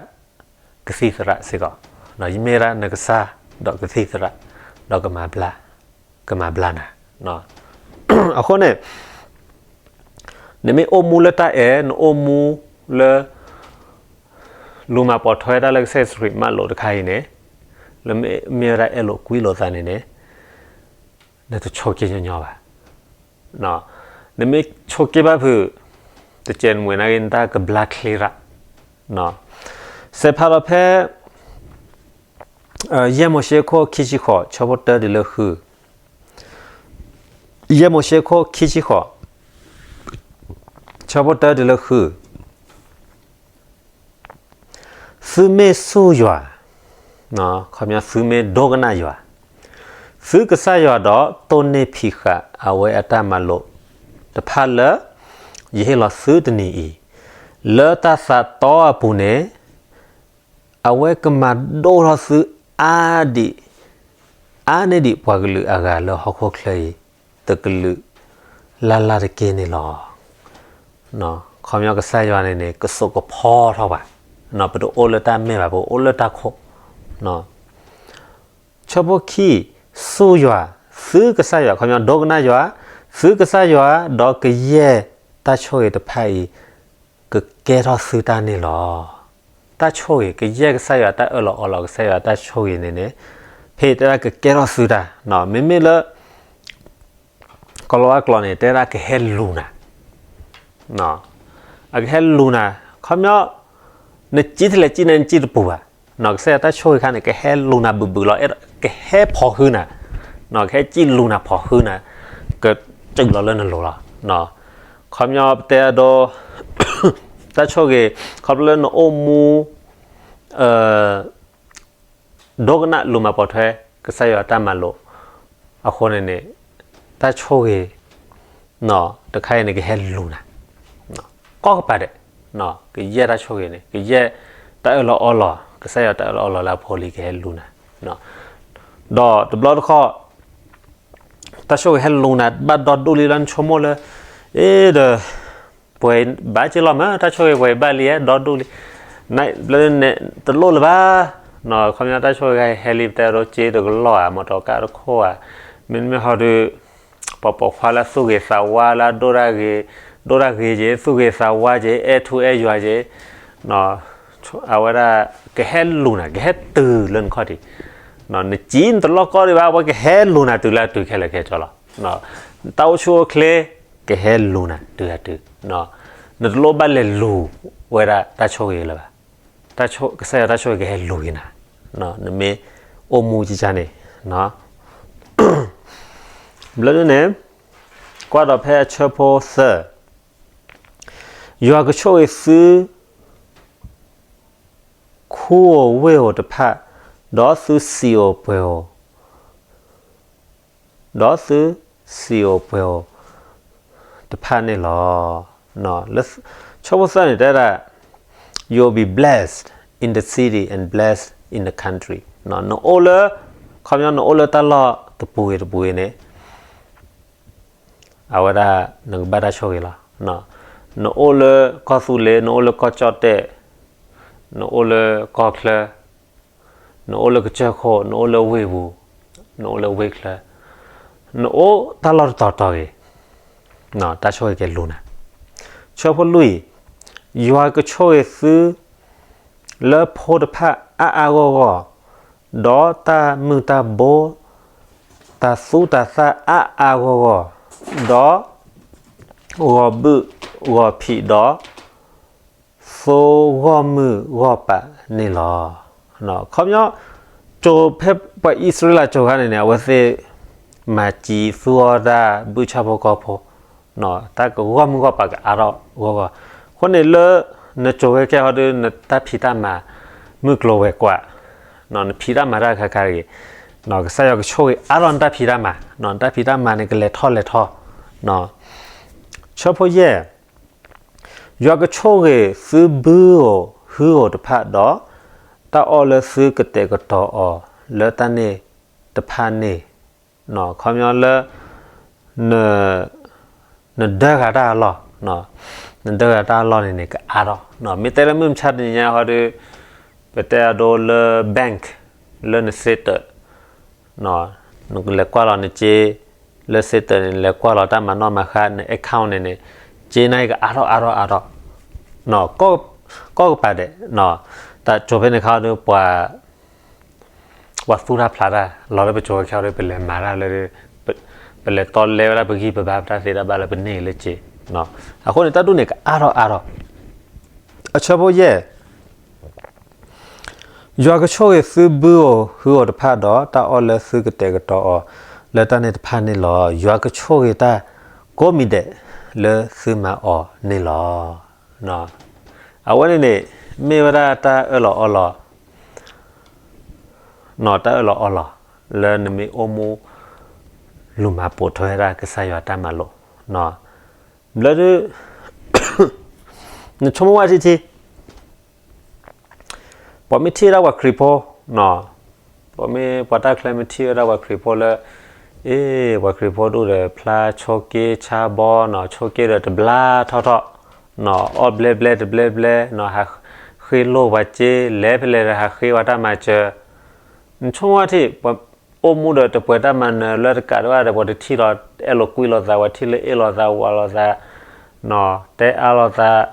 ကသံၣ်သရၣ်စ့ၢ်ကီး, ယမ့ၢ်ဝဲဒၣ်နကစၢ် ဒီးကသံၣ်သရၣ်, ဒီးကမၤဘျါ, ကမၤဘျါနၤ. အဃိန့ၣ် နမ့ၢ်အိၣ်မူလၢတၢ်အဲၣ်, နအိၣ်မူလၢ လူၤမၤပိာ်ထွဲတၢ်လၢကစၢ်ယ့ၣ်ၡူးခရံာ်မၤလိာ်တခါအံၤန့ၣ်, လၢမ့ၢ်ဝဲဒၣ်အဲၣ်လိာ်ကွံလိာ်သးန့ၣ်န့ၣ်, နတဆိးက့ညီညီဘၣ်. နမ့ၢ်ဆိးက့ဘၣ်ဖုး တကဲးနမှံၤနာ်က့ နတၢ်ကဘျါချ့ရၣ်. စဲးဖးလီၤဖဲ ယဲၢ်မိၤၡ့ခိၣ်ခံဆံဃိး ဆၢဖိတၢတုၤလၢဃု, ယဲၢ်မိၤၡ့ခိၣ်ခံဆံဃိး ဆၢဖိတၢတုၤလၢဃု, သုမ့ၢ်စူၢ်ယွၤ, ခီပညီသုမ့ၢ်ဒိကနၣ်ယွၤ, သုကစၢ်ယွၤဒီးတိၢ်န့ၢ်ဖံးဃာ်အဝဲအတၢ်မၤလိာ်တဖၣ်လၢ ယဟ့ၣ်လီၤသုတနံၤအံၤ, လၢတၢ်သးတီအပူၤန့ၣ်, အဝဲကမၤဒိၣ်ထီၣ်သုအါဒံး, အါန့ၢ်ဒံးပှၤကလုာ်အဂၤလၢဟီၣ်ခိၣ်ချၢအံၤ တကလုာ်လၢ်လၢ်တက့ၢ်န့ၣ်လီၤ. ခီပညီကစၢ်ယွၤန့ၣ်န့ၣ် ကစိာ်ကဖီထီၣ်ပှၤ, ပတအိၣ်လၢတၢ်မဲၢ်ဘၣ်, ပအိၣ်လၢတၢ်ခိၣ် ဆၢဖိခံ, စူၢ်ယွၤ, သုကစၢ်ယွၤ, ခီပညီဒိကနၣ်ယွၤ, သုကစၢ်ယွၤ, ဒီးကယဲၢ်တၢ်ဆိၣ်ဂ့ၤတဖၣ်အံၤ ကကဲထီၣ်သုတၢ်န့ၣ်လီၤ. တၢ်ဆိၣ်ဂ့ၤ, ကယဲၢ်ကစၢ်ယွၤတၢ်အၢၣ်လီၤအီလီၤ ကစၢ်ယွၤတၢ်ဆိၣ်ဂ့ၤန့ၣ်န့ၣ်, ဖ ဟ့ၣ်တဲဒၣ်ကကဲထီၣ်သုတၢ်, မ့မ့ၢ်လၢ ကီၤလၤဝါကျိာ်န့ၣ် တဲဒၣ်ကဟဲလူၤနၤ, အကဟဲလူၤနၤ, ခီပညီ နစံၣ်တလဲၣ်စံၣ်န့ၣ် နစံၣ်တပူၤဘၣ်, ကစၢ်ယွၤတၢ်ဆိၣ်ဂ့ၤခါန့ၣ် ကဟဲလူၤနၤဘုးဘုးလီၤ, အဲၣ်ဒိးကဟဲဖိးဟုနၤ, ကဟဲစံၣ်လူၤနၤဖိးဟုနၤ, ကစၢၢ်လီၤလၢနလိၤလီၤ. ခီပညီပတဲအဒိ တၢ်ဆိၣ်ဂ့ၤ ခီဖျိလၢနအိၣ်မူ ဒိကနၣ်လူၤမၤပိာ်ထွဲ ကစၢ်ယွၤတၢ်မၤလိာ်အဃိန့ၣ်န့ၣ်, တၢ်ဆိၣ်ဂ့ၤ တခါအံၤန့ၣ် ကဟဲလူၤနၤ ကိးကပၤဒဲး, ကယဲၢ်တၢ်ဆိၣ်ဂ့ၤန့ၣ် ကယဲၢ်တၢ်အၢၣ်လီၤအီလီၤ, ကစၢ်ယွၤတၢ်အၢၣ်လီၤအီလီၤလၢအဖိအလံၤကဟဲလူၤနၤ, ဒီးတဘျီတခီၣ် တၢ်ဆိၣ်ဂ့ၤဟဲလူၤနၤ ဘၣ်ဒီဒူၣ်လံလၢနဆိကမိၣ်လၢ အ့ဒီး ပှဲၤဘၣ်က့လီၤမး တၢ်ဆိၣ်ဂ့ၤပှဲၤဘၣ်လံ ဒီဒူၣ်လံ, ဘျီန့ၣ် တလိၣ်လၢၤဘၣ်, ခီပညီတၢ်ဆိၣ်ဂ့ၤဟဲလံ ပတဲဒိက့တကလီၢ်ဧါ မီတီကါတခိၣ်ဧါ, မ့မ့ၢ်ဟီဒုး ပှၤပိာ်ခွါလၢသူၣ်ဂ့ၤသးဝါလၢ ဒိၣ်တၢ်ဂ့ၤက့ၤ သူၣ်ဂ့ၤသးဝါက့ၤ အဲၣ်ထူအဲၣ်ယွၤက့ၤ အဝဲဒၣ် ကဟဲလူၤနၤ ကဟဲတုၤလၢနခီၣ်ထံး, နစံၣ်နတလီၢ်ကီၢ်ဒံးဘၣ် အဝဲကဟဲလူၤနၤတုၤလၢအတုၤခဲလၢာ်ခဲဆ့လီၤ. တၢ်အိၣ်ဆူၣ်အိၣ်ချ့ ကဟဲလူၤနၤတုၤအတုၤ, နတလိၣ်ဘၣ်လဲၤလူၤဝဲဒၣ်တၢ်ဆိၣ်ဂ့ၤလၢၤဘၣ်, ကစၢ်ယွၤတၢ်ဆိၣ်ဂ့ၤကဟဲလူၤက့ၤနၤ, နမ့ၢ်အိၣ်မူကကါန့ၣ်, ဘျီဒုန့ၣ် ကွၢ်ဒီးဖဲအဆၢဖိသၢ, ယွၤကဆိၣ်ဂ့ၤသု ခူဧိၤဝ့ၢ်ဧိၤတဖၣ်, ဒီးသုစံာ်ဧိၤပှဲၤဧိၤ, ဒီးသုစံာ်ဧိၤပှဲၤဧိၤတဖၣ်န့ၣ်လီၤ. လၢဆၢဖိသၢန့ၣ်တဲဒၣ် you will be blessed in the city and blessed in the country, နအိၣ်လၢ ခီပညီနအိၣ်လၢတၢ်လီၢ်တပူၤဂ့ၤတပူၤဂ့ၤန့ၣ် အဝဲဒၣ်နကဘၣ်တၢ်ဆိၣ်ဂ့ၤလီၤ. နအိၣ်လၢကီၢ်သူလ့ၤ နအိၣ်လၢကီၢ်ကၠီၣ်တဲၣ် နအိၣ်လၢကီၢ်ချၢ နအိၣ်လၢကစၢၢ်ခိၣ် နအိၣ်လၢဝ့ၢ်ပူၤ နအိၣ်လၢဝ့ၢ်ချၢ နအိၣ်တၢ်လီၢ်တတီၤတီၤဂ့ၤ တၢ်ဆိၣ်ဂ့ၤကလူၤနၤ. ဆၢဖိလွံၢ်, ယွၤကဆိၣ်ဂ့ၤသု လၢဖိတဖၣ်အါအါဂီၢ်ဂီၢ်, ဒီးတၢ်မုၢ်တၢ်ဘိ တၢ်သူတၢ်သၣ်အါအါဂီၢ်ဂီၢ်, ဒီးဂီၤဘုၣ်ဂီၤဖံးဒီး သိဂီၢ်မုၢ်ဂီၢ်ပာ်န့ၣ်လီၤ. ခီပညီ ကၠိၤဖဲပှၤအံၣ်စရ့လးကၠိၤခါန့ၣ်န့ၣ် အဝဲသ့ၣ်မၤစံးသူအီၤတၢ်ဘုၣ်ဆၣ်ဖိကီၢ်ဖိ, တၢ်ကဂီၢ်မုၢ်ဂီၢ်ပာ်ကအါထီၣ်ဂီၢ်ဂီၢ်, အဃိန့ၣ်လၢ နကၠိၤဝဲကဲဟီဒု နတၢ်ဖံးတၢ်မၤ မုၢ်ကျိၤဝဲၤကွာ်, နဖံးတၢ်မၤတၢ်ခါခါတဂ့ၤ, ကစၢ်ယွၤကဆိၣ်ဂ့ၤအါထီၣ်နတၢ်ဖံးတၢ်မၤ, နတၢ်ဖံးတၢ်မၤန့ၣ် ကလဲၤထီၣ်လဲၤထီၣ်. ဆၢဖိယဲၢ်, ယွၤကဆိၣ်ဂ့ၤသုဘုဧိၤဟုဧိၤတဖၣ်ဒီး တၢ်အီၣ်လၢသုကတဲာ်ကတီၤအီၤလၢတၢ်န့ၣ်တဖၣ်န့ၣ်, ခီပညီလၢ နဒၢဂၤတၢ်အလီၢ်, နဒၢဂၤတၢ်အလီၢ်န့ၣ်န့ၣ် ကအါထီၣ်, မ့ၢ်တဲလၢမုၢ်မဆါတနံၤညါဟီဒု ပတဲအဒိလၢ bank လၢနစ့တၢး, နလဲၤကွၢ်လီၤနစ့ လၢစ့တၢးန့ၣ် နလဲၤကွၢ်လီၤတၢ်မၤနီၣ်မၤဃါ န account န့ၣ်န့ၣ် စ့န့ၣ်ကအါထီၣ်အါထီၣ်အါထီၣ်, ကိးကပၤဒဲး, တၢ်ကၠိၤဖဲန့ၣ်ခါဒု ပှၤ ပှၤသူတၢ်ဖျးတၢ် လီၤလၢပကၠိၤဝဲခဲအံၤဒီး ပလဲၤမၤတၢ်လၢ ပလဲၤတီလဲဝဲဒၣ်ပဂံၢ်ပဘါပတၢ်သ့တၢ်ဘၣ်လၢပန့ၢ်လၢစ့, အဃိန့ၣ် တၢ်ဒ်န့ၣ်ကအါထီၣ်အါထီၣ်, အဆၢဖိယဲၢ်, ယွၤကဆိၣ်ဂ့ၤသုဘုဧိၤဟုဧိၤတဖၣ်ဒီး တၢ်အီၣ်လၢသုကတဲာ်ကတီၤအီၤ လၢတၢ်န့ၣ်တဖၣ်န့ၣ်လီၤ. ယွၤကဆိၣ်ဂ့ၤတၢ်ကိးမံၤဒဲးလၢသုမၤအီၤန့ၣ်လီၤ. အဝဲန့ၣ်န့ၣ် မ့ၢ်ဝဲဒၣ်တၢ်အၢၣ်လီၤအီလီၤ တၢ်အၢၣ်လီၤအီလီၤ လၢနမ့ၢ်အိၣ်မူ လူၤမၤပိာ်ထွဲဒၣ်ကစၢ်ယွၤတၢ်မၤလိာ်, ဘျီဒု နဆိကမိၣ်ဝဲထံထံ ပှၤမ့ၢ်ထံၣ်ဝဲဒၣ်ပှၤခရံာ်ဖိ, ပှၤမ့ၢ်ပှၤတၢ်ချၢမ့ၢ်ထံၣ်ဝဲဒၣ်ပှၤခရံာ်ဖိလၢ အ့ ပှၤခရံာ်ဖိဒိၣ်ဒီးဖျါဆိက့ဆါဘီနီၤ, ဆိက့ဒီးတဘျါထီၣ်ထီၣ်, အီၣ်ဘျဲဘျဲတဘျဲဘျဲနီၤ, ဟးဃ့လိာ်ပှၤစ့ လဲၤဖဲလဲၣ်ဒီးဟးဃ့ပှၤတၢ်မၤစၢၤ, နဆိကမိၣ်ဝဲထံၣ် ပှၤအိၣ်မူဒီးတပှဲၤတၢ်မၤနၢၤလၢတကးဒံးဘၣ်ဒီး ပှၤတထံၣ်လီၤအဲၣ်လီၤကွံလိာ်သး, ပှၤထံၣ်လၢအ့ၣ်လိာ်သးဝးလိာ်သး, တဲအါလိာ်သး,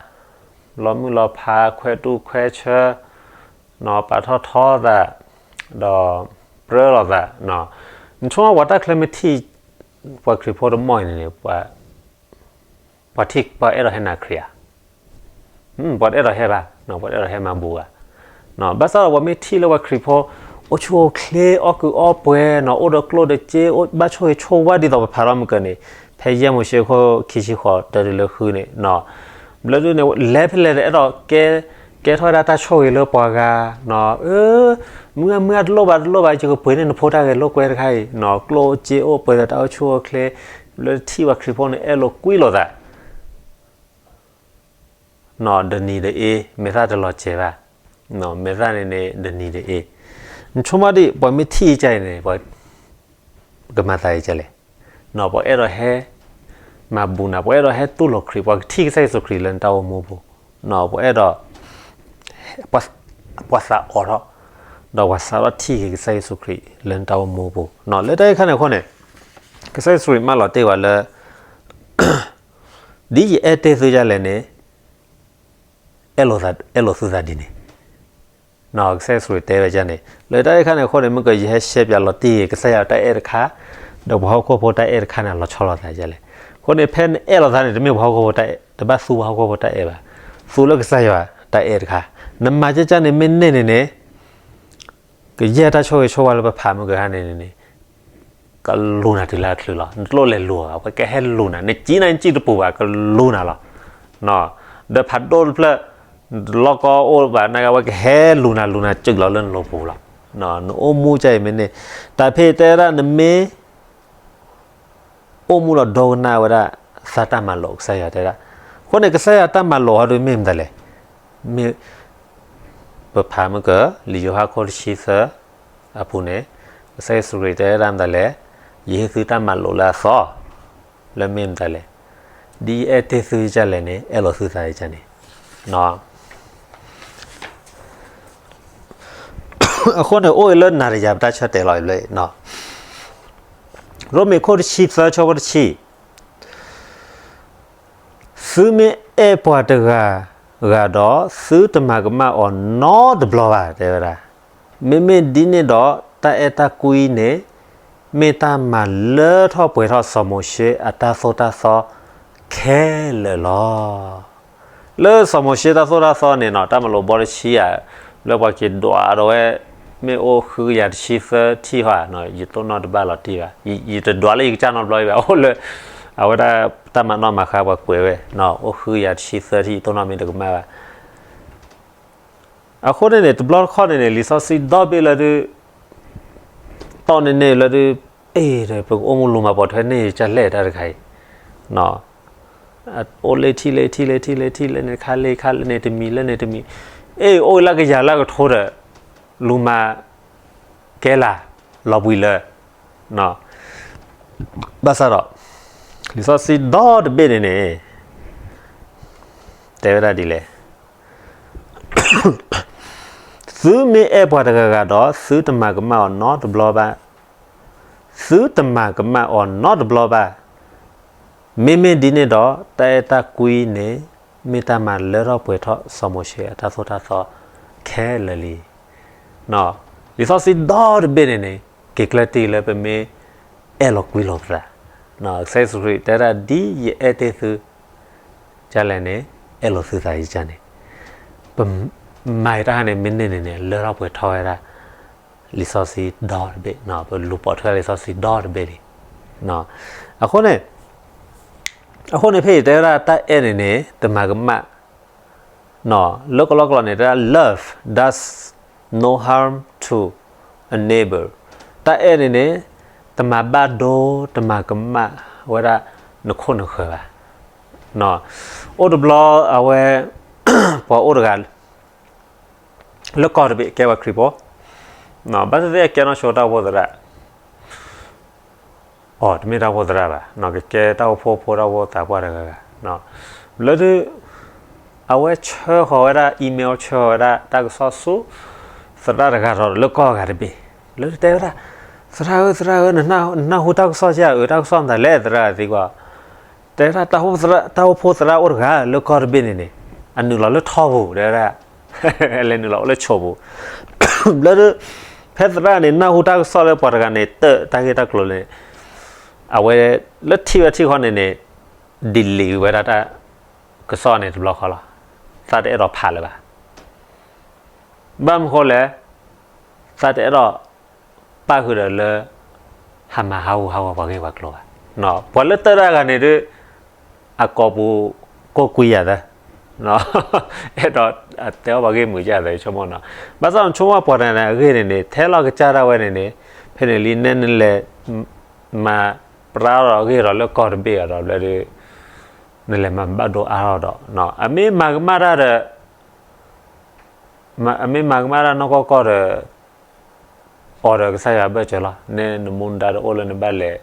လီၤမုၢ်လီၤဖး ခွဲးတူၢ်ခွဲးဆၢ, ပာ်ထီၣ်ထီသး, ဒီး ပြၢလိာ်သး, နဆိကမိၣ်ပှၤတၢ်ချၢမ့ၢ်ထံၣ် ပှၤခရံာ်ဖိတမီၢ်အံၤန့ၣ်န့ၣ် ပှၤထံၣ်ပှၤအဲၣ်ဒိးဟဲနၤခရံာ်ဧါ, ပှၤတအဲၣ်ဒိးဟဲဘၣ်, ပှၤတအဲၣ်ဒိးဟဲမၤဘူးဘၣ်. ဘၣ်ဆၣ်ဒီးပှၤမ့ၢ်ထံၣ်လၢပှၤခရံာ်ဖိ အိၣ်ဆူၣ်အိၣ်ချ့ အီၣ်ကုးအီပှဲၤနီၤ, အိၣ်ဒီးကျိၣ်ဒီးစ့ ဘၣ်ဆိၣ်ဂ့ၤဆိၣ်ဝါဒ်သိးပဖးထီၣ်မုၢ်ကၢၤန့ၣ်, ဖဲယဲၢ်မိၤၡ့အခိၣ်ခံဆံဃိး တၢတုၤလၢဃုန့ၣ်, ဘျၢဒုန့ၣ် လဲၤဖဲလဲၣ်ဒီးအဲၣ်ဒိးကဲ ကဲထီၣ်ဝဲဒၣ်တၢ်ဆိၣ်ဂ့ၤလၢပှၤဂၤ, အၢ မုၢ်ဂၤမုၢ်ဂၤ တလိၣ်ဘၣ်တလိၣ်ဘၣ် ယကပှ့ၤန့ၢ်နဖိတၢ်ဂဲၤလိာ်ကွဲတခါအံၤ, ကျိၣ်စ့အိၣ်ပှဲၤဒီးတၢ်အိၣ်ဆူၣ်အိၣ်ချ့, ဘျၢထံၣ်ပှၤခရံာ်ဖိန့ၣ် အဲၣ်လိာ်ကွံလိာ်သး ဒီးနံၤဒီးအ့ မဲာ်သၣ်တလီၤစဲၤဘၣ်, မဲာ်သၣ်န့ၣ်န့ၣ် ဒီးနံၤဒီးအ့, နဆိကမိၣ်ဒံး ပှၤမ့ၢ်ထံၣ်အံၤကါအံၤန့ၣ် ပှၤကမၤသးအံၤကါလဲၣ်, ပှၤအဲၣ်ဒိးဟဲ မၤဘူးနၤ, ပှၤအဲၣ်ဒိးဟဲတူၢ်လိာ်ခရံာ်, ပှၤကထံၣ်ကစၢ်ယ့ၣ်ၡူးခရံာ်လၢနတၢ်အိၣ်မူပူၤ, ပှၤအဲၣ်ဒိး ပှၤသးအိးထီၣ်, ဒီးပှၤစးထီၣ်ထံၣ်က့ၤကစၢ်ယ့ၣ်ၡူးခရံာ်လၢနတၢ်အိၣ်မူပူၤ, လၢတၢ်အံၤခါန့ၣ်အဃိန့ၣ်, ကစၢ်ယ့ၣ်ၡူးခရံာ်မၢလီၤတ့ၢ်ဝဲလၢ ဒ်ယအဲၣ်တ့ၢ်သုကါလဲၣ်န့ၣ် အဲၣ်လိာ်သုသးဒ်န့ၣ်, ကစၢ်ယ့ၣ်ၡူးခရံာ်တဲဝဲဒ်န့ၣ်, လၢတၢ်အံၤခါန့ၣ်အဃိန့ၣ် မ့ၢ်ကယဟဲရှဲပၠးလီၤတံၢ်က့ၤ ကစၢ်ယွၤတၢ်အဲၣ်တခါ, ဒီးပှၤဟီၣ်ခိၣ်ဖိတၢ်အဲၣ်တခါန့ၣ် လီၤဆီလိာ်သးကါလဲၣ်. အဃိန့ၣ် ဖဲနအဲၣ်လိာ်သးန့ၣ် တမ့ၢ်ပှၤဟီၣ်ခိၣ်ဖိတၢ်အဲၣ်, တဘၣ်သူပှၤဟီၣ်ခိၣ်ဖိတၢ်အဲၣ်ဘၣ်, သူလၢကစၢ်ယွၤတၢ်အဲၣ်တခါ, နမၤကၢ်ကၢ်န့ၣ် မ့ၢ်န့ၢ်န့ၣ်န့ၣ် ကယဲၢ်တၢ်ဆိၣ်ဂ့ၤဆိၣ်ဝါလၢပဖးမုၢ်ကၢၤခါန့ၣ်န့ၣ်န့ၣ် ကလူၤနၤတုၤလၢအချုးလီၤ. နတလိၣ်လဲၤလူၤဘၣ်, အဝဲကဟဲလူၤနၤ, နစံၣ်နၤနစံၣ်တပူၤဘၣ် ကလူၤနၤလီၤ. ဒီးဖးဒိၣ်တဖျၢၣ် လီၢ်ကီအိၣ်ဘၣ်န့ၣ် အဝဲကဟဲလူၤနၤ လူၤနၤစူးလီၤလၢနလိၤပူၤလီၤ. နအိၣ်မူကၢ်အံၤမ့ၢ်န့ၢ်, တၢ်ဖဲတဲဝဲဒၣ် နမ့ၢ် အိၣ်မူလီၤဒိကနၣ်ဝဲဒၣ် သးတၢ်မၤလိာ်ကစၢ်ယွၤတဲဒၣ်. အဃိန့ၣ် ကစၢ်ယွၤတၢ်မၤလိာ်ဟီဒုးမ့ၢ်မတၤလဲၣ်. မ့ၢ် ပဖးမုၢ်ကၢၤ လံာ်ယိၤဟၣ်ခိၣ်တဆံသၢ အပူၤန့ၣ် ကစၢ်ယ့ၣ်ၡူးခရံာ်တဲဝဲဒၣ်မတၤလဲၣ်, ယဟ့ၣ်သုတၢ်မၤလိာ်လၢအသီ လၢမ့ၢ်မတၤလဲၣ်, ဒ်ယအဲၣ်တ့ၢ်သုကါလဲၣ်န့ၣ် အဲၣ်လိာ်သုသးကါန့ၣ် အဃိန့ၣ် အိၣ်အံၤလၢနၤဒီးယၤပတၢ်ဆၢတဲာ်လီၤအံၤဘျီ, ရိမ့ၤခိၣ်တဆံသၢ ဆၢဖိတဆံ, သုမ့ၢ်အဲၣ်ပှၤတဂၤဂၤဒီး သုတမၤကမၣ်အီၤနီတဘျီဘၣ် တဲဝဲဒၣ်. မ့မ့ၢ်ဒ်န့ၣ်ဒီး တၢ်အဲၣ်တၢ်ကွံန့ၣ် မ့ၢ်တၢ်မၤလၢထီၣ်ပှဲၤထီၣ်စီၤမိၤၡ့အတၢ်သိၣ်တၢ်သီခဲလၢာ်လီၤ. လၢစီၤမိၤၡ့တၢ်သိၣ်တၢ်သီန့ၣ်နီၤ တၢ်မၤလိာ်ဘီတဆံဧါ, လၢပှၤက့ၤဒွးဒီးဝဲ မ့ၢ်အိၣ်ဃုကယၤတဆံသၢထံၣ်ဟီဧါ, ယတိၢ်နီၣ်တဘၣ်လီၤတံၢ်ဘၣ်, ယတဒွးလၢယကစၢ်နီတဘျီအံၤဘၣ်, အိၣ်လၢ အဝဲဒၣ်တၢ်မၤနီၣ်မၤဃါပှၤကွဲးဝဲ, အိၣ်ဃုကယၤတဆံသၢထံၣ် ယတိၢ်နီၣ်မ့ၢ်တကမၣ်ဘၣ်. အဃိန့ၣ်န့ၣ် တဘျီတခီၣ်န့ၣ်န့ၣ် လံာ်စီဆှံဒီဘ့ၣ်လၢဒုး တီၢ်န့ၢ်န့ၢ်လၢဒုး အဲၣ် ပကအိၣ်မူလူၤမၤပိာ်ထွဲန့ၢ်ကၢ်လဲၣ်တၢ်တခါအံၤ, အိၣ်လၢထံၣ်လၢထံၣ်လၢထံၣ်လၢထံၣ်လၢန့ၣ်တခါလၢခါလၢန့ၣ်တမံၤ လၢန့ၣ်တမံၤ, အဲၣ် အိၣ်လၢကယၤလၢကထိဒီး လူၤမၤ ကဲလၢာ် လီၤဘှံးလၢ ဘၣ်ဆၣ်ဒီး လံာ်စီဆှံဒီတဘ့ၣ်န့ၣ်န့ၣ် တဲဝဲဒၣ်ဒ်လဲၣ်, သုမ့ၢ်အဲၣ်ပှၤတဂၤဂၤဒီး သုတမၤကမၣ်အီၤနီတဘျီဘၣ်, သုတမၤကမၣ်အီၤနီတဘျီဘၣ်. မ့မ့ၢ်ဒ်န့ၣ်ဒီး တၢ်အဲၣ်တၢ်ကွံန့ၣ် မ့ၢ်တၢ်မၤလၢထီၣ်ပှဲၤထီၣ်စီၤမိၤၡ့အတၢ်သိၣ်တၢ်သီခဲလၢာ်လံ. လံာ်စီဆှံဒီတဘ့ၣ်န့ၣ်န့ၣ် က့ၤကျၢၢ်တံၢ်လၢပမ့ၢ်အဲၣ်လိာ်ကွံလိာ်ပသး, ကစၢ်ယ့ၣ်ၡူးခရံာ်တဲဒၣ် ဒ်ယအဲၣ်တ့ၢ်သု ကၢ်လဲၣ်န့ၣ် အဲၣ်လိာ်သုသးယကၢ်န့ၣ်, ပမၤတၢ်ခါန့ၣ် မ့ၢ်န့ၢ်န့ၣ်န့ၣ် လၢထီၣ်ပှဲၤထီၣ်ဝဲဒၣ် လံာ်စီဆှံဒီတဘ့ၣ်, ပလူၤပိာ်ထွဲလံာ်စီဆှံဒီတဘ့ၣ်လံ. အဃိန့ၣ် အဃိန့ၣ်ဖဲအံၤတဲဝဲဒၣ်တၢ်အဲၣ်န့ၣ်န့ၣ် တမၤကမၣ်, လၢကလီကလီန့ၣ် တဲဒၣ် love does no harm to a neighbor, တၢ်အဲၣ်န့ၣ်န့ၣ် တမၤဘၣ်ဒိ တမၤကမၣ်ဝဲဒၣ်နခိၣ်နဃၢၤဘၣ်. အိၣ်တဘျီအဝဲ ပှၤအိၣ်တဂၤ လၢကီၢ်တဘ့ၣ်ကဲပှၤခရံာ်ဖိ, ဘၣ်သ့ၣ်သ့ၣ်ကဲနီၢ်ဆိတၢ်အိၣ်ဖှိၣ်သရၣ်, အိ တမ့ၢ်တၢ်အိၣ်ဖှိၣ်သရၣ်ဘၣ်, ကကဲတၢ်အိၣ်ဖှိၣ်ဖိတၢ်အိၣ်ဖှိၣ်သးပှၢ်တဂၤဂၤ, လၢဒုး အဝဲဆှၢဃီၤဝဲဒၣ် email ဆှၢဃီၤဝဲဒၣ်တၢ်ကစီၣ်ဆူ သရၣ်တဂၤဒီးလၢကီၢ်ဂၤတဘ့ၣ်, လၢဒုးတဲဝဲဒၣ် သရၣ်ဧၢ သရၣ်ဧၢ နနၢ်ဟူတၢ်ကစီၣ်ဧါ, အၢ တၢ်ကစီၣ်မတၤလဲၣ် သရၣ်သံကွၢ်, တဲဝဲဒၣ် တၢ်အိၣ်ဖှိၣ်သရၣ်အိၣ်တဂၤလၢကီၢ်တဘ့ၣ်န့ၣ်န့ၣ် အနုာ်လီၤလၢထီပူၤ တဲဝဲဒၣ်, လဲၤနုာ်လီၤအိၣ်လၢဆိးပူၤ, ဘျီဒုး ဖဲသရၣ်န့ၣ် နၢ်ဟူတၢ်ကစီၣ်လၢပှၤတဂၤန့ၣ် တၢ်တၢ်ဂ့ၢ်တၢ်ကျိၤန့ၣ် အဝဲလၢထံၣ်ဝဲထံၣ်ဃီန့ၣ်န့ၣ် delete ဝဲဒၣ်တၢ်ကစီၣ်န့ၣ်တဘျီဃီလီၤ. သးတအဲၣ်ဒိးဖးလၢၤဘၣ်. ဘၣ်မနုၤဃိလဲၣ်, သးတအဲၣ်ဒိးပၣ်ဃုာ်ဒီးလၢ ဟးမၤဟးဂူာ်ဟးဂီၤပှၤဂ့ၢ်ပှၤကျိၤဘၣ်. ပှၤလၢတၢ်တဂၤန့ၣ်ဒုး အကိာ်ပူၤကိၢ်ကွံယၤသၢ အဲၣ်ဒိးတဲအီၣ်ပှၤဂ့ၢ်မုာ်ယၤသၢ ယဆိကမိၣ်နီၤ. ဘၣ်ဆၣ်နဆိကမိၣ်ပှၤတဂၤန့ၣ် အဂ့ၢ်န့ၣ်န့ၣ် ထဲလီၤကစၢ်ဒၣ်ဝဲန့ၣ်န့ၣ် ဖဲန့ၣ်လံ နဲနလဲၤမၤပြၢဒီးအဂ့ၢ်ဒီးလၢကီၢ်တဘ့ၣ်အဒီးဘျီဒီး နလဲၤမၤဘၣ်ဒိအါထီၣ်ဒီး အမ့ၢ်မၤကမၣ်တၢ်ဒီး အမ့ၢ်မၤကမၣ်တၢ်နီၢ်ကီၢ်ကီၢ်ဒီး အီၤဒီးကစၢ်ယွၤဘၢၣ်စၢၤလီၤ. နဲနမူနဒါတအိၣ်လၢနဘၣ်လဲၤ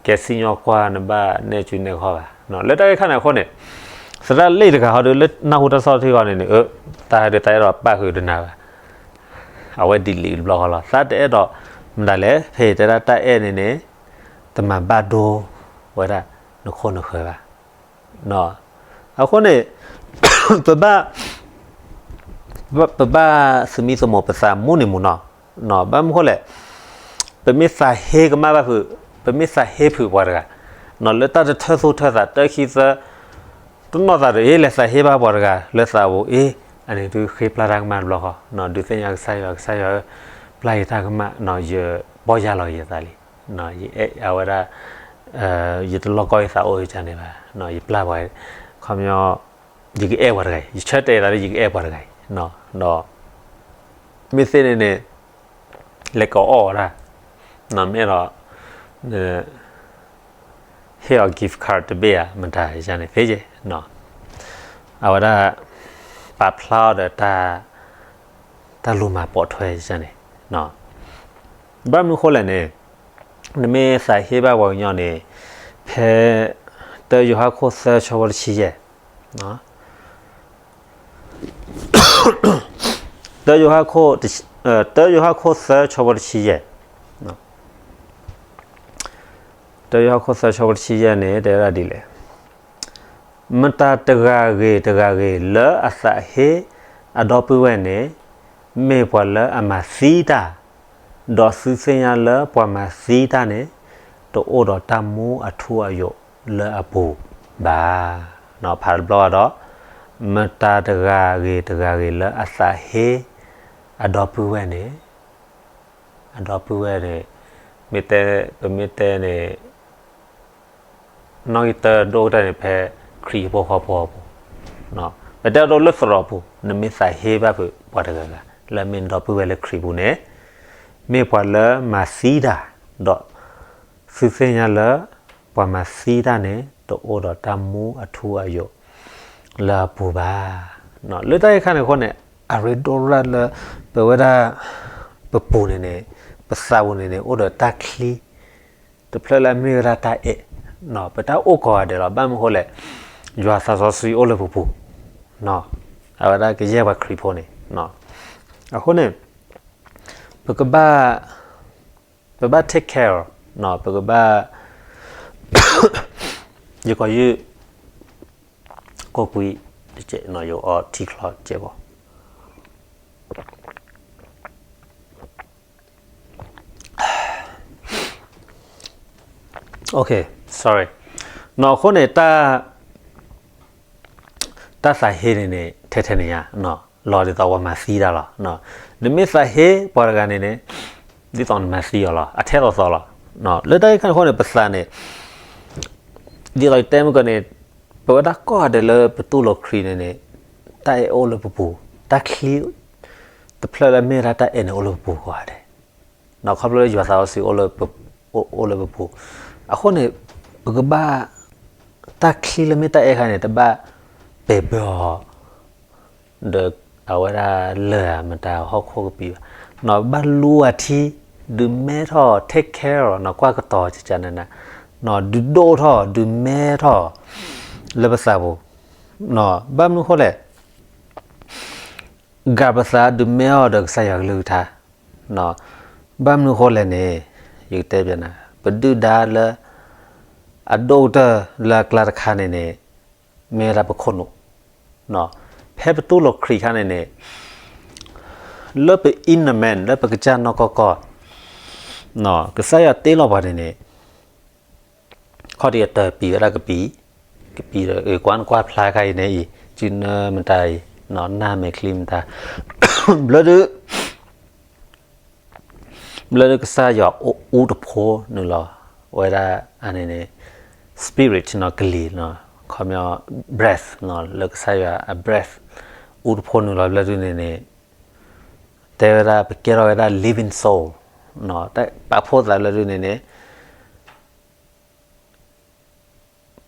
ကဲစံၣ်ညီၣ်ကွၢ် နဘၣ်နဲၣ်စုနဲၣ်ခီၣ်ဘၣ်. လၢတၢ်ဂ့ၢ်ခါန့ၣ်အဃိန့ၣ် သရၣ်လ့ၣ်တဂၤဟီဒုးလၢနၢ်ဟူတၢ်ကစီၣ်ထံဃီန့ၣ်န့ၣ် တၢ်ဒုးတၢ်အဲၣ်ဒိးပၣ်ဃုာ်ဒီးနၤဘၣ်. အဝဲ delete တဘျီဃီလီၤ. သးတအဲၣ်ဒိးမတၤလဲၣ် ဖဲတဲဒၣ်တၢ်အဲၣ်န့ၣ်န့ၣ် တမၤဘၣ်ဒိဝဲဒၣ်နခိၣ်နဃၢၤဘၣ်. အဃိန့ၣ် ပဘၣ် ပဘၣ်သမံသမိးပသးမူန့ၣ်မူနီၤ. ဘၣ်မနုၤဃိလဲၣ်, ပမ့ၢ်သးဟ့ကမၣ်ဘၣ်ဖုး, ပမ့ၢ်သးဟ့ဖုးပှၤတဂၤ လၢတၢ်တထၢၣ်သူၣ်ထၢၣ်သး တၢ်ခံသၢ တနီၢ်သးဒီး အ့ လဲၤသးဟ့ဘၣ်ပှၤတဂၤလၢသးပူၤ အ့ အန့ၣ်ဒုးဃ့ပျၢ်တၢ်ကမၣ်တဘျီဃီ, ဒုးသ့ၣ်ညါကစၢ်ယွၤ ကစၢ်ယွၤဧၢ, ပျၢ်ယတၢ်ကမၣ်, ယပီၢ်ယၢ်လီၤက့ၤယသးလံ, ယအဲၣ်အဝဲဒၣ် ယတလီၢ်ကီၢ်ယသးအိၣ်ယကန့ၣ်ဘၣ်, ယပျၢ်ပှၤ, ခီပညီ ယကအဲၣ်ပှၤတဂၤအံၤ, ယဆၢတဲာ်သးလၢယကအဲၣ်ပှၤတဂၤအံၤ, ဒီး မ့ၢ်သ့န့ၣ်န့ၣ် လဲၤကအီၣ်ဝဲဒၣ်, မ့ၢ်အဲၣ်ဒိး ဟ့ၣ်အီၤ gift card တဘ့ၣ်ဧါ မတၤယကန့ၣ်သ့က့, အဝဲဒၣ် ပာ်ဖျါအီၤဒီး တၢ်လူၤမၤပိာ်ထွဲယကန့ၣ်, ဘၣ်မနုၤဃိလဲၣ်န့ၣ်, နမ့ၢ်သးဟ့ဘၣ်ပှၤကညီန့ၣ်, ဖဲ တၢယိၤဟၣ်ခိၣ်သၢဆၢဖိတဆံယဲၢ်, တၢယိၤဟၣ်ခိၣ်, တၢယိၤဟၣ်ခိၣ်သၢဆၢဖိတဆံယဲၢ်, တၢယိၤဟၣ်ခိၣ်သၢဆၢဖိတဆံယဲၢ်န့ၣ် တဲဝဲဒၣ်ဒ်လဲၣ်, မတၤတဂၤဂ့ၤတဂၤဂ့ၤလၢအသးဟ့အဒီပုၢ်ဝဲၢ်န့ၣ်, မ့ၢ်ပှၤလၢအမၤသံတၢ်, ဒီးသုသ့ၣ်ညါလၢပှၤမၤသံတၢ်န့ၣ်, တအိၣ်ဒီးတၢ်မူအထူအယိာ်လၢအပူၤဘၣ်. ဖးတဘျီဒီး, မတၤတဂၤဂ့ၤတဂၤဂ့ၤလၢအသးဟ့အဒီပုၢ်ဝဲၢ်န့ၣ်, အဒီပုၢ်ဝဲၢ်န့ၣ်, မ့ၢ်တဲ, ပမ့ၢ်တဲန့ၣ် နီၣ်ဂံၢ်တၢဒိၣ်ကတၢၢ်န့ၣ် ဖဲခရံာ်ဖိဃီဖိအပူၤ, ပတဲအဒိလၢသရိာ်ပူၤ, နမ့ၢ်သးဟ့ဘၣ်ဖုးပှၤတဂၤဂၤ လၢအမ့ၢ်နဒီပုၢ်ဝဲၢ်လၢခရံာ်ပူၤန့ၣ်, မ့ၢ်ပှၤလၢမၤသံတၢ်, ဒီးသုသ့ၣ်ညါလၢပှၤမၤသံတၢ်န့ၣ် တအိၣ်ဒီးတၢ်မူအထူအယိာ် လၢအပူၤဘၣ်. လၢတၢ်ဂ့ၢ်ခါန့ၣ်အဃိန့ၣ်, အရ့ဒိၣ်ရၣ်လၢ ပဝဲဒၣ် ပပူၤန့ၣ်န့ၣ်, ပသးပူၤန့ၣ်န့ၣ် အိၣ်ဒီးတၢ်ချံ တဖျၢၣ်လၢအမ့ၢ်ဝဲဒၣ်တၢ်အဲၣ်, ပတၢ်အိၣ်ကိးဂၤဒဲးလီၤ. ဘၣ်မနုၤဃိလဲၣ်, ယွၤသးစီဆှံအိၣ်လၢပပူၤ, အဝဲဒၣ်ကယဲၢ်ပှၤခရံာ်ဖိန့ၣ်, အဃိန့ၣ် ပကဘၣ်, ပဘၣ် take care, ပကဘၣ်, ယကီၢ်ယုၢ် ကိၢ်ကွံ, ယအီထံချီစဲးဖိ sorry, အဃိန့ၣ် တၢ်သးဟ့န့ၣ်န့ၣ် ထဲထဲန့ၣ်ညါ, လီၤဒ်သိးပှၤမၤသံတၢ်လီၤ. နမ့ၢ်သးဟ့ပှၤတဂၤန့ၣ်န့ၣ်, ဒ်သိးနမၤသံအီၤလီၤ, အထဲသိးသိးလီၤ. လၢတၢ်ဂ့ၢ်ခါန့ၣ်အဃိန့ၣ် ပသးန့ၣ်, ဒ်သိးယတဲမုၢ်ကီၢ်န့ၣ်, ပဝဲဒၣ်ကိးဂၤဒဲးလၢပတူၢ်လိာ်ခရံာ်န့ၣ်န့ၣ်, တၢ်အဲၣ်အိၣ်လၢပပူၤ, တၢ်ချံ တဖျၢၣ်လၢမ့ၢ်ဝဲဒၣ်တၢ်အဲၣ်န့ၣ်အိၣ်လၢပပူၤကိးဂၤဒဲး, ခီဖျိလၢယွၤသးစီဆှံ အိၣ်လၢပပူၤ, အဃိန့ၣ် ပကဘၣ်, တၢ်ချံလၢမ့ၢ်တၢ်အဲၣ်ခါန့ၣ် တဘၣ်ပဲာ်ဘၢအီၤ ဒီးအဝဲဒၣ်လၢာ်ဧါ မတၤဟီၣ်ခိၣ်ကပံာ်ဘၣ်, ဘၣ်လူအထံ, ဒုးမဲထီၣ် take care အီၤ, ကွၢ်ကတီၤကကနန, ဒုးဒိၣ်ထီၣ် ဒုးမဲထီၣ် လၢပသးပူၤ, ဘၣ်မနုၤဃိလဲၣ်, ဂာ်ပသးဒုးမဲအီၤဒီးကစၢ်ယွၤကလုၢ်ကထါ, ဘၣ်မနုၤဃိလဲၣ်န့ၣ်, ယကတဲပျဲနၤ, ပဒုၣ်ဒါလၢ အဒိၣ်ကတၢၢ်လၢအကျါတခါန့ၣ်န့ၣ်, မ့ၢ်ဝဲဒၣ်ပခိၣ်နူာ်, ဖဲပတူၢ်လိာ်ခရံာ်ခါန့ၣ်န့ၣ်, လၢပ inner man လၢပကစၢ်နီၢ်ကီၢ်ကီၢ်, ကစၢ်ယွၤတ့လီၤပှၤန့ၣ်န့ၣ်, ခီၣ်ဒံးအတၢၢ်ပံၤဝဲဒၣ်ကပံၤ, ကပံၤဒီးအကွၢ်နကွၢ်ဖျါခါအံၤန့ၣ်အံၤ စုနၢမတၤအံၤ, နၢ်မဲာ်ချံမတၤ, ဘျၢဒု ဘျၢဒုကစၢ်ယွၤအူတဖိနုာ်လီၤဝဲဒၣ်အန့ၣ်န့ၣ် spirit နီၤ ကလံၤနီၤ ခီပညီ breath နီၤ လၢကစၢ်ယွၤအ breath အူတဖိနုာ်လီၤဘျၢဒုန့ၣ်န့ၣ် တဲဝဲဒၣ် ပကဲထီၣ်ဝဲဒၣ် living soul နီၤ ပာ်ဖှိၣ်သးဘျၢဒုန့ၣ်န့ၣ်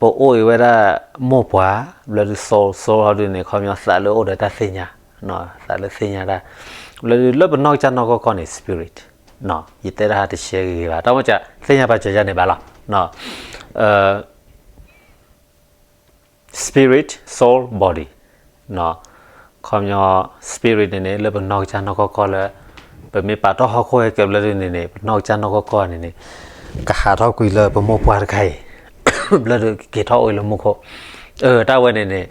ပအိၣ်အံၤဝဲဒၣ်မိၢ်ပှၢ် ဘျၢဒု soul, soul ဟီဒုန့ၣ် ခီပညီသးလၢအိၣ်ဒီးတၢ်သ့ၣ်ညါ, သးလၢသ့ၣ်ညါတၢ်, ဘျၢဒုလၢပနီၢ်ကစၢ်နီၢ်ကီၢ်ကီၢ်န့ၣ် spirit, ယတဲတၢ်ဟးတရှဲဂ့ၤဂ့ၤဘၣ် တၢ်မ့ၢ်က သ့ၣ်ညါပာ်စၢၤယၤန့ၣ်ဘၣ်လီၤ. spirit, soul, body ခီပညီ spirit န့ၣ်န့ၣ် လၢပနီၢ်ကစၢ်နီၢ်ကီၢ်ကီၢ်လၢ ပမ့ၢ်ပာ်တီၢ်ဟီၣ်ခိၣ်ဟဲကဲဘျၢဒုန့ၣ်န့ၣ် ပနီၢ်ကစၢ်နီၢ်ကီၢ်ကီၢ်န့ၣ်န့ၣ် ကဟးထီၣ်ကွံာ်လၢပမိၢ်ပှၢ်တခါအံၤ ဘျၢဒုကက့ၤထီၣ်အိၣ်လၢမူခိၣ်, တၢ်ဝဲန့ၣ်န့ၣ်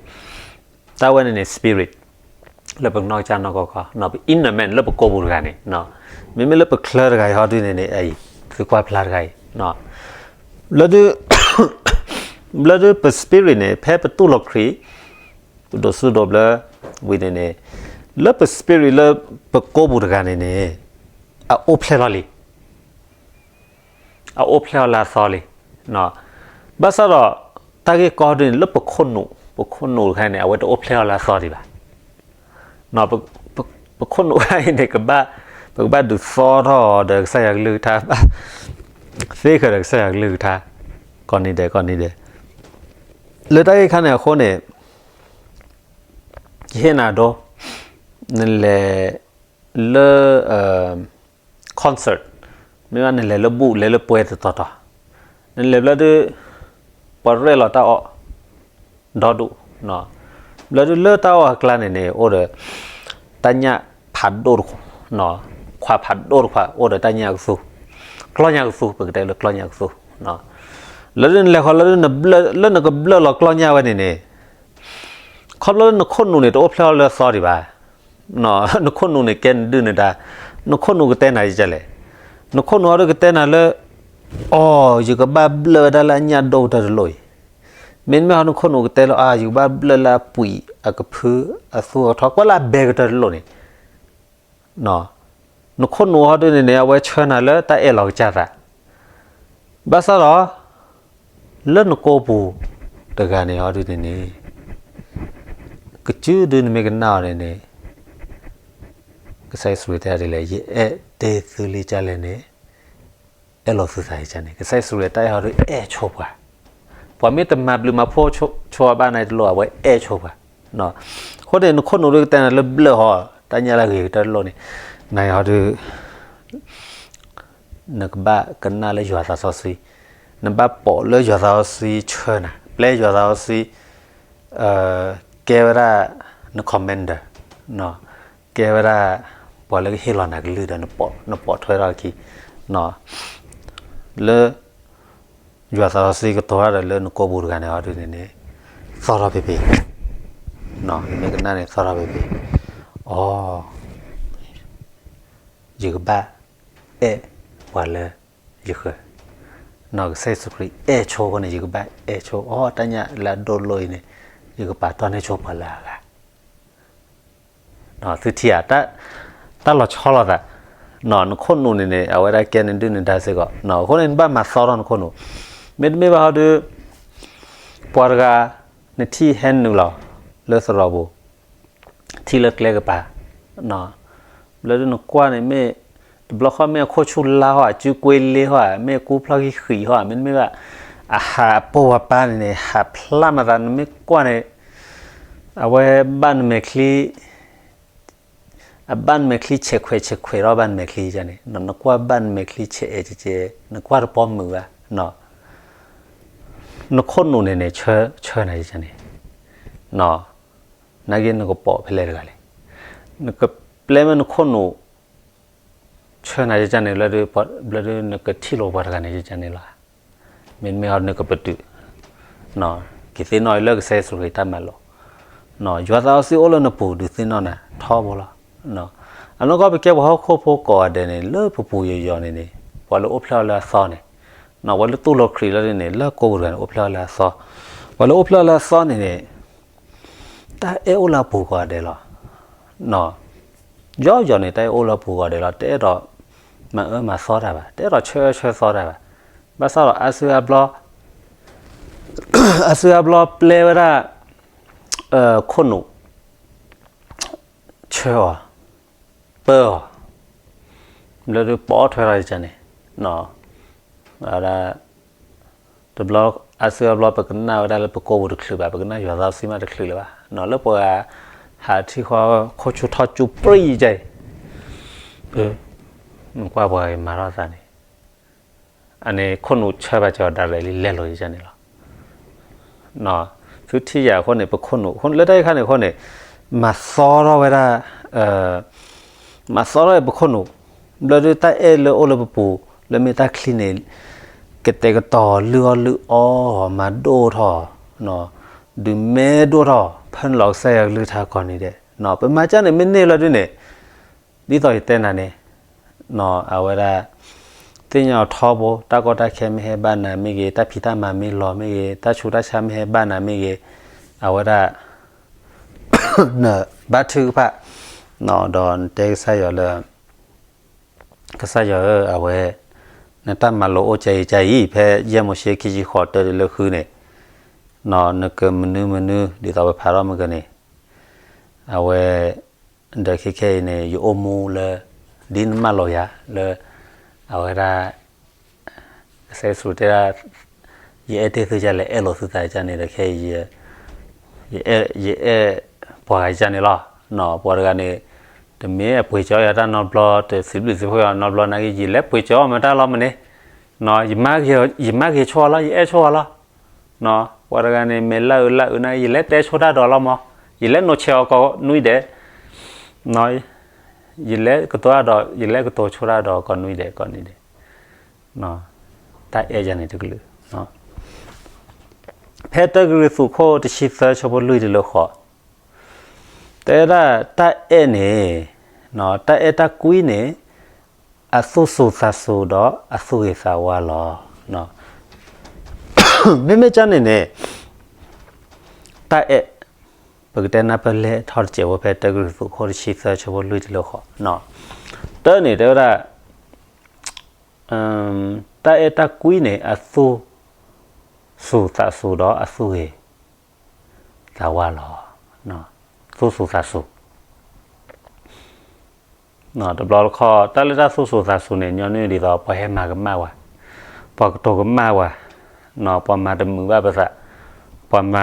တၢ်ဝဲန့ၣ်န့ၣ် spirit လၢပနီၢ်ကစၢ်နီၢ်ကီၢ်ကီၢ်, inner man လၢပကိာ်ပူၤတဂၤန့ၣ်, မ့မ့ၢ်လၢပချၢတဂၤအံၤဟီဒုန့ၣ်န့ၣ် အံၤ သုကွၢ်ဖျါတဂၤအံၤ ဘျၢဒု ဘျၢဒုပ spirit န့ၣ် ဖဲပတူၢ်လိာ်ခရံာ် ပဒိးစူၢ်ဒိးဘျၢဝံၤန့ၣ်န့ၣ် လၢပ spirit လၢပကိာ်ပူၤတဂၤန့ၣ်န့ၣ် အအိၣ်ဖျဲၣ်လီၤလံ အအိၣ်ဖျဲၣ်အီၤလၢအသီလံ. ဘၣ်ဆၣ်ဒီး တၢ်ဂ့ၢ်ကီဒ်န့ၣ် လၢပခိၣ်နူာ်, ပခိၣ်နူာ်တခါန့ၣ် အဝဲတအိၣ်ဖျဲၣ်အီၤလၢအသီဒံးဘၣ်. ပခိၣ်နူာ်တခါအံၤန့ၣ် ကဘၣ်, ပကဘၣ်ဒုးသီထီၣ်အီၤဒီးကစၢ်ယွၤကလုၢ်ကထါ, သ့ဃၢၤဒီးကစၢ်ယွၤကလုၢ်ကထါ, ကိးနံၤဒဲး ကိးနံၤဒဲး. လၢတၢ်ဂ့ၢ်ခါန့ၣ်အဃိန့ၣ် ယဟ့ၣ်နၤဒိ, နလဲၤလၢ concert, မ့ၢ်ဘၣ်နလဲၤလၢဘူၣ်လဲၤလၢပှဲၤတတီၤတီၤ, နလဲၤဘျၢဒု ပှၤရဲၣ်လီၤတၢ်အီၣ်ဒီဒူၣ်, ဘျၢဒုလၢတၢ်အီၣ်အကျါန့ၣ်န့ၣ် အိၣ်ဒီး တၢ်ညၣ်ဖးဒိၣ်တခွါ, ခွါဖးဒိၣ်တခွါ အိၣ်ဒီးတၢ်ညၣ်ကသူ, ကျီၢ်ညၣ်ကသူ ပကတဲလၢကျီၢ်ညၣ်ကသူ, လၢဒုနလဲၤဃီလၢဒု လၢနကဘျၢၣ်လီၤကျီၢ်ညၣ်ဝဲန့ၣ်န့ၣ် ခီဖျိလၢနခိၣ်နူာ်န့ၣ် တအိၣ်ဖျဲၣ်အီၤလၢအသီဒံးဘၣ်. နခိၣ်နူာ်န့ၣ်ကဲနဒုၣ်နဒါ, နခိၣ်နူာ်ကတဲနၤဒ်လဲၣ်, နခိၣ်နူာ်ဟီဒုကတဲနၤလၢ အိ ယကဘၣ်ဘျၢၣ်ဝဲဒၣ်လၢအညၣ်ဒိၣ်ကတၢၢ်တလိၣ်အံၤ, မ့တမ့ၢ်ဟီနခိၣ်နူာ်ကတဲလၢ အါ ယကဘၣ်ဘျၢၣ်လၢအပှံာ်အကဖုအသူအကထီ ကွၢ်လၢအဘဲကတၢၢ်တလိၣ်န့ၣ် နခိၣ်နူာ်ဟီဒုန့ၣ်န့ၣ် အဝဲဆှၢနၤလၢတၢ်အဲၣ်လီၤကစၢ်သး, ဘၣ်ဆၣ်ဒီး လၢနကိာ်ပူၤတဂၤန့ၣ်ဟီဒုန့ၣ်န့ၣ် ကစုဒုနမ့ၢ်ကနၣ်အီၤန့ၣ်န့ၣ် ကစၢ်ယ့ၣ်ၡူးခရံာ်တဲဒ်လဲၣ်, ယအဲၣ်တ့ၢ်သုလံကလဲၣ်န့ၣ် အဲၣ်လီၤသုသးယကန့ၣ် ကစၢ်ယ့ၣ်ၡူးခရံာ်တၢ်အဲၣ်ဟီဒုအဲၣ်ဆိပှၤ, ပှၤမ့ၢ်တမၤဘျုးမၤဖှိၣ်ဆိအီၤဘၣ်နၤတလိၣ် အဝဲအဲၣ်ဆိပှၤ, အဃိန့ၣ် နခိၣ်နူာ်ဒုကတဲနၤလၢဘျၢၣ်ဟီ တၢ်ညၣ်လၢအဂ့ၤကတၢၢ်တလိၣ်န့ၣ် နဟီဒု နကဘၣ်ကနၣ်လၢယွၤသးစီဆှံ, နဘၣ်ပိာ်လၢယွၤသးစီဆှံဆှၢနၤ, ပျဲယွၤသးစီဆှံ ကဲဝဲဒၣ်န commander, ကဲဝဲဒၣ် ပှၤလၢကဟ့ၣ်လီၤနၤကလုၢ်ဒီး နပိာ်ထွဲထီၣ်အခံ, လၢ ယွၤသးစီဆှံကတိၤတၢ်ဒီးလၢနကိာ်ပူၤတဂၤန့ၣ်ဟီဒုန့ၣ်န့ၣ် သီထီၣ်ဖံးဖံး, နမ့ၢ်ကနၣ်န့ၣ်သီထီၣ်ဖံးဖံး, အိ ယကဘၣ်အဲၣ်ပှၤလၢယဃၢၤ, ကစၢ်ယ့ၣ်ၡူးခရံာ်အဲၣ်ဆိအဃိန့ၣ် ယကဘၣ်အဲၣ်ဆိ, အိ တၢ်ညၣ်လၢအဒိၣ်လိၣ်အံၤန့ၣ် ယကပာ်တီၢ်န့ၢ်ဆိပှၤလၢအဂၤ သုထံၣ်ဧါ, တၢ်လီၤဆီလိာ်သး, နခိၣ်နူာ်န့ၣ်န့ၣ် အဝဲဒၣ်ကဲနဒုၣ်နဒါစ့ၢ်ကီး, အဃိန့ၣ် နဘၣ်မၤသီထီၣ်နခိၣ်နူာ်, မ့တမ့ၢ်ဘၣ်ဟီဒု ပှၤတဂၤ နထံၣ်ဟဲနုာ်လီၤလၢသရိာ်ပူၤ ထံၣ်လၢကျဲကပၤ, ဘျၢဒုနကွၢ်န့ၣ်မ့ၢ် တဘျီဃီမ့ၢ်အခိၣ်ဆူၣ်လါဟီဧါ, အစုကွ့လ့ဟီဧါ, မ့ၢ်အကူဖျီၣ်ခံဃံးဟီဧါ, မ့တမ့ၢ်ဘၣ် အဟးအပိာ်ဝဲပၢ်န့ၣ်န့ၣ် ဟးဖျါမၤသး နမ့ၢ်ကွၢ်န့ၣ် အဝဲဘၣ်နမဲာ်ချံ အဘၣ်နမဲာ်ချံဆဲးခွဲးဆဲးခွဲးထီၣ်ဘၣ်နမဲာ်ချံန့ၣ်, နကွၢ်ဘၣ်နမဲာ်ချံဆဲးအဲးကဲး, နကွၢ်တပီၢ်မုာ်ဘၣ်, နခိၣ်နူာ်န့ၣ်န့ၣ် ဆှၢနၤန့ၣ်, နာ်က့နကပိာ်ဖဲလဲၣ်တဂၤလဲၣ်, နကပျဲမ့ၢ်နခိၣ်နူာ် ဆှၢနၤယကန့ၣ် ဘျၢဒု နကထံၣ်လိာ်ပှၤတဂၤန့ၣ်ယကန့ၣ်လီၤ. မ့တမ့ၢ်ဟီနကပတုာ် က့ၤသ့ၣ်နီၣ်လၢကစၢ်ယ့ၣ်ၡူးခရံာ်တၢ်မၤလိာ်, ယွၤသးစီဆှံအိၣ်လၢနပူၤ ဒုးသ့ၣ်နီၣ်နၤထီဘိလီၤ. အနီၢ်ကီၢ်ပကဲပှၤဟီၣ်ခိၣ်ဖိကိးဂၤဒဲးန့ၣ် လၢပပူၤယိာ်ယိာ်န့ၣ်န့ၣ် ပှၤလၢအိၣ်ဖျဲၣ်အီၤလၢအသီန့ၣ်, ပှၤလၢတူၢ်လိာ်ခရံာ်လၢန့ၣ် လၢကိးပူၤတဂၤန့ၣ် အိၣ်ဖျဲၣ်အီၤလၢအသီ, ပှၤလၢအိၣ်ဖျဲၣ်အီၤလၢအသီန့ၣ်န့ၣ် တၢ်အဲၣ်အိၣ်လၢအပူၤကိးဂၤဒဲးလီၤ. ယိာ်ယိာ်န့ၣ် တၢ်အဲၣ်အိၣ်လၢအပူၤကိးဂၤဒဲးလီၤ. တအဲၣ်ဒိးမၤအၢမၤသီတၢ်ဘၣ်, တအဲၣ်ဒိးဆၢအၢဆၢသီတၢ်ဘၣ်. ဘၣ်ဆၣ်ဒီးအါစုအါဘျီ အါစုအါဘျီပျဲဝဲဒၣ် ခိၣ်နူာ် ဆၢအီၤ ပၢအီၤ လၢဒုးပိာ်ထွဲထီၣ်ယကန့ၣ်, ဝဲဒၣ် တဘျီ အါစုအါဘျီ ပကနၣ်ဝဲဒၣ်လၢပကိာ်ပူၤတချုးဘၣ်, ပကနၣ်ယွၤသးစီဆှံမးတချုးလၢၤဘၣ်, လၢပှၤဟးထံၣ်ဃီ ခိၣ်ဆူၣ်ထီၣ်ကၠူပျံၤယကအံၤ, နကွၢ်ပှၤဂၤမၤထီၣ်သးန့ၣ် အန့ၣ်ခိၣ်နူာ်ဆၢဘၣ်ကီးဒၣ်လဲာ်လံ လဲလိာ်ယကန့ၣ်လီၤ. သုထံၣ်ယၤအဃိန့ၣ် ပခိၣ်နူာ် လၢတၢ်အံၤခါန့ၣ်အဃိန့ၣ် မၤသီထီၣ်ဝဲဒၣ် မၤသီထီၣ်ဝဲပခိၣ်နူာ် ဘျီဒုးတၢ်အဲၣ်လၢအိၣ်လၢပပူၤ လၢမ့ၢ်တၢ်ချံန့ၣ် ကတဲာ်ကတီၤလုၢ်အီၣ်လုၢ်အီ မၤဒိၣ်ထီၣ် ဒုးမဲဒိၣ်ထီၣ် ဖၢနုာ်လီၤကစၢ်ယွၤကလုၢ်ကထါကိးနံၤဒဲး, ပမၤကၢ်န့ၣ် မ့ၢ်န့ၢ်လီၤဒုးန့ၣ် ဒ်သိးယတဲနၤန့ၣ် အဝဲဒၣ် သ့ၣ်ညါအီၤထီဘိ တၢ်ကီတၢ်ခဲမ့ၢ်ဟဲဘၣ်နၤမ့ၢ်ဂ့ၤ, တၢ်ဖံးတၢ်မၤမ့ၢ်လီၤမ့ၢ်ဂ့ၤ, တၢ်ဆူးတၢ်ဆါမ့ၢ်ဟဲဘၣ်နၤမ့ၢ်ဂ့ၤ, အဝဲဒၣ် နဘါထုကဖၣ် ဒီးနတဲကစၢ်ယွၤလၢ ကစၢ်ယွၤဧၢ အဝဲ နတၢ်မၤလိာ်အိၣ်ကဲအံၤကဲအံၤ ဖဲယဲၢ်မိၤၡ့ခံဆံဃိး တၢတုၤလၢဃုန့ၣ် နကမနုၤမနုၤ ဒ်သိးပဖးထီၣ်မုၢ်ကန့ၣ် အဝဲ ဒီးခဲခဲအံၤန့ၣ် ယအိၣ်မူလၢ ဒ်နမၢလီၤယၤလၢ အဝဲဒၣ် ကစၢ်ယ့ၣ်ၡူးတဲဒၣ် ယအဲၣ်တ့ၢ်သုကလဲၣ် အဲၣ်လိာ်သုသးကန့ၣ်ဒီးခဲအံၤ ယအဲၣ်ပှၤဂၤကန့ၣ်လီၤ. ပှၤတဂၤန့ၣ် တမ့ၢ်အပှ့ၤကၠီယၤတၢ်နီတဘျီ တစံးဘျုးစံးဖှိၣ်ယၤနီတဘျီ နာ်က့ ယလဲၤပှ့ၤကၠီအီၤမ့ၢ်တၢ်လီၤမ့ၢ်န့ၣ် ယမၤဂ့ၤဆိၣ်အီၤလီၤ ယအဲၣ်ဆိၣ်အီၤလီၤ. ပှၤတဂၤန့ၣ် မ့ၢ်လၢအုးလၢအုးနာ်က့ ယလဲၤတဲဆိၣ်တၢ်ဒီးလီၤမး ယလဲၤနိးဆဲးအီၤကိးနွံဒဲး ယလဲၤကတိၤတၢ်ဒီး ယလဲၤကတိၤဆိၣ်တၢ်ဒီးကိးနွံဒဲး ကိးနွံဒဲး တၢ်အဲၣ်ယၤန့ၣ်တကလုာ် ဖဲတၢကရံၣ်သူးခိၣ်တဆံသၢဆၢဖိလွံၢ်တုၤလၢဃိး တဲဝဲဒၣ်တၢ်အဲၣ်န့ၣ် တၢ်အဲၣ်တၢ်ကွံန့ၣ် အသူၣ်စူၤသးစူၤဒီးအသူၣ်ဂ့ၤသးဝါလီၤ. မ့မ့ၢ်ကၢ်န့ၣ်န့ၣ် တၢ်အဲၣ် ပကတဲနၢ်ပၢၢ်လဲၣ်ထီၣ်တစဲးဖိဖဲတၢကရံၣ်သူးခိၣ်တဆံသၢဆၢဖိလွံၢ်တုၤလၢဃိး တၢ်န့ၣ်တဲဝဲဒၣ် တၢ်အဲၣ်တၢ်ကွံန့ၣ် အသူၣ်စူၤသးစူၤဒီးအသူၣ်ဂ့ၤသးဝါလီၤ. သူၣ်စူၤသးစူၤ တဘျီတခီၣ် တၢ်လၢတၢ်သူၣ်စူၤသးစူၤန့ၣ် ညီနုၢ်ဒ်သိး ပှၤဟဲမၤကမၣ်ဝဲ, ပှၤကတိၤကမၣ်ဝဲ, ပှၤမၤတမုာ်ဘၣ်ပသး, ပှၤမၤ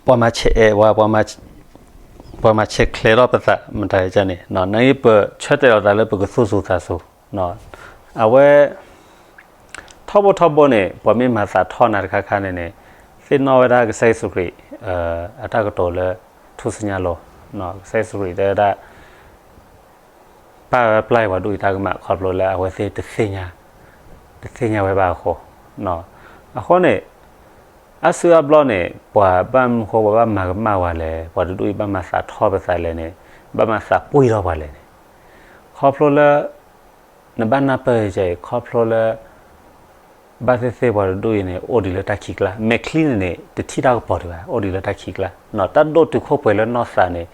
ပှၤမၤဆဲးအဲးဝဲ, ပှၤမၤဆဲးချဲးထီၣ်ပသး မတၤကန့ၣ် နပဆၢတဲာ်လီၤသးလၢပကသူၣ်စူၤသးစူၤ, အဝဲ ထီဘိထီဘိန့ၣ် ပှၤမ့ၢ်မၤသးထီၣ်နၤတခါခါန့ၣ်န့ၣ် သ့ၣ်နီၣ်ဝဲဒၣ်ကစၢ်ယ့ၣ်ၡူးခရံာ် အတၢ်ကတိၤလၢ ထူၣ်စုညါလိၤ, ကစၢ်ယ့ၣ်ၡူးခရံာ်တဲဝဲဒၣ် ပၢ်ဝဲပျၢ်အံၤပှၤဒ်အံၤတၢ်ကမၣ် ခီဖျိလၢအဝဲသ့ၣ်တသ့ၣ်ညါ, တသ့ၣ်ညါဝဲဘၣ်အဃိ, အဃိန့ၣ် အါစုအါဘျီန့ၣ် ပှၤဘၣ်မနုၤဃိ ပှၤဘၣ်မၤကမၣ်ပှၤလဲၣ်, ပှၤတဒူၣ်အံၤဘၣ်မၤသးထီၣ်ပသးလဲၣ်န့ၣ်, ဘၣ်မၤသးပှံၢ်ထီၣ်ပှၤလဲၣ်န့ၣ်, ခီဖျိလၢ နဘၣ်နၢ်ပၢၢ်ကဲအံၤ ခီဖျိလၢ ဘၣ်သ့ၣ်သ့ၣ်ပှၤတဒူၣ်အံၤန့ၣ် အိၣ်ဒံးလၢတၢ်ခံးကျါ, မဲာ်ချံန့ၣ်န့ၣ် တထံၣ်တၢ်ကပီၤဒံးဘၣ်, အိၣ်ဒံးလၢတၢ်ခံးကျါ, တၢ်ဒိၣ်တုာ်ခိၣ်ပှဲၤလၢနီၢ်သးန့ၣ်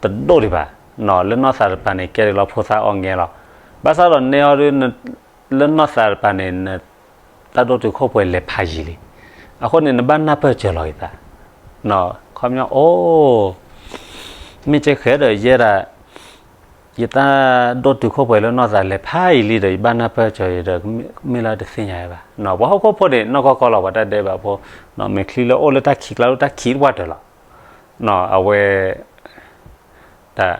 တဒိၣ်ဒံးဘၣ်, လၢနီၢ်သးတပၤန့ၣ် ကဲဒ်လီၤဖိသၣ်အီၣ်ငဲလီၤ, ဘၣ်ဆၣ်ဒီးနဲအီၤဒ် လၢနီၢ်သးတပၤန့ၣ် တၢ်ဒိၣ်တုာ်ခိၣ်ပှဲၤလဲၤဖးယံာ်လံ, အဃိန့ၣ် နဘၣ်နၢ်ပၢၢ်စၢၤလီၤယသး, ခီပညီအိၣ် မ့ၢ်ကဲဃဲဒီးယဲဒၣ် ယတၢ်ဒိၣ်တုာ်ခိၣ်ပှဲၤလၢနီၢ်သးလဲၤဖးယံာ်လံဒီး ယဘၣ်နၢ်ပၢၢ်စၢၤယဒီး မ့ၢ်လၢတသ့ၣ်ညါဝဲဘၣ်, ပှၤဟီၣ်ခိၣ်ဖိန့ၣ် နီၢ်ကီၢ်ကီၢ်လီၤ ပှၤတၢ်ဒဲးဘးဖိ, မဲာ်ချံလၢအိၣ်လၢတၢ်ခံးကျါ လၢတၢ်ခံးတပှၢ်တၢၢ်လီၤ, အဝဲ တၢ်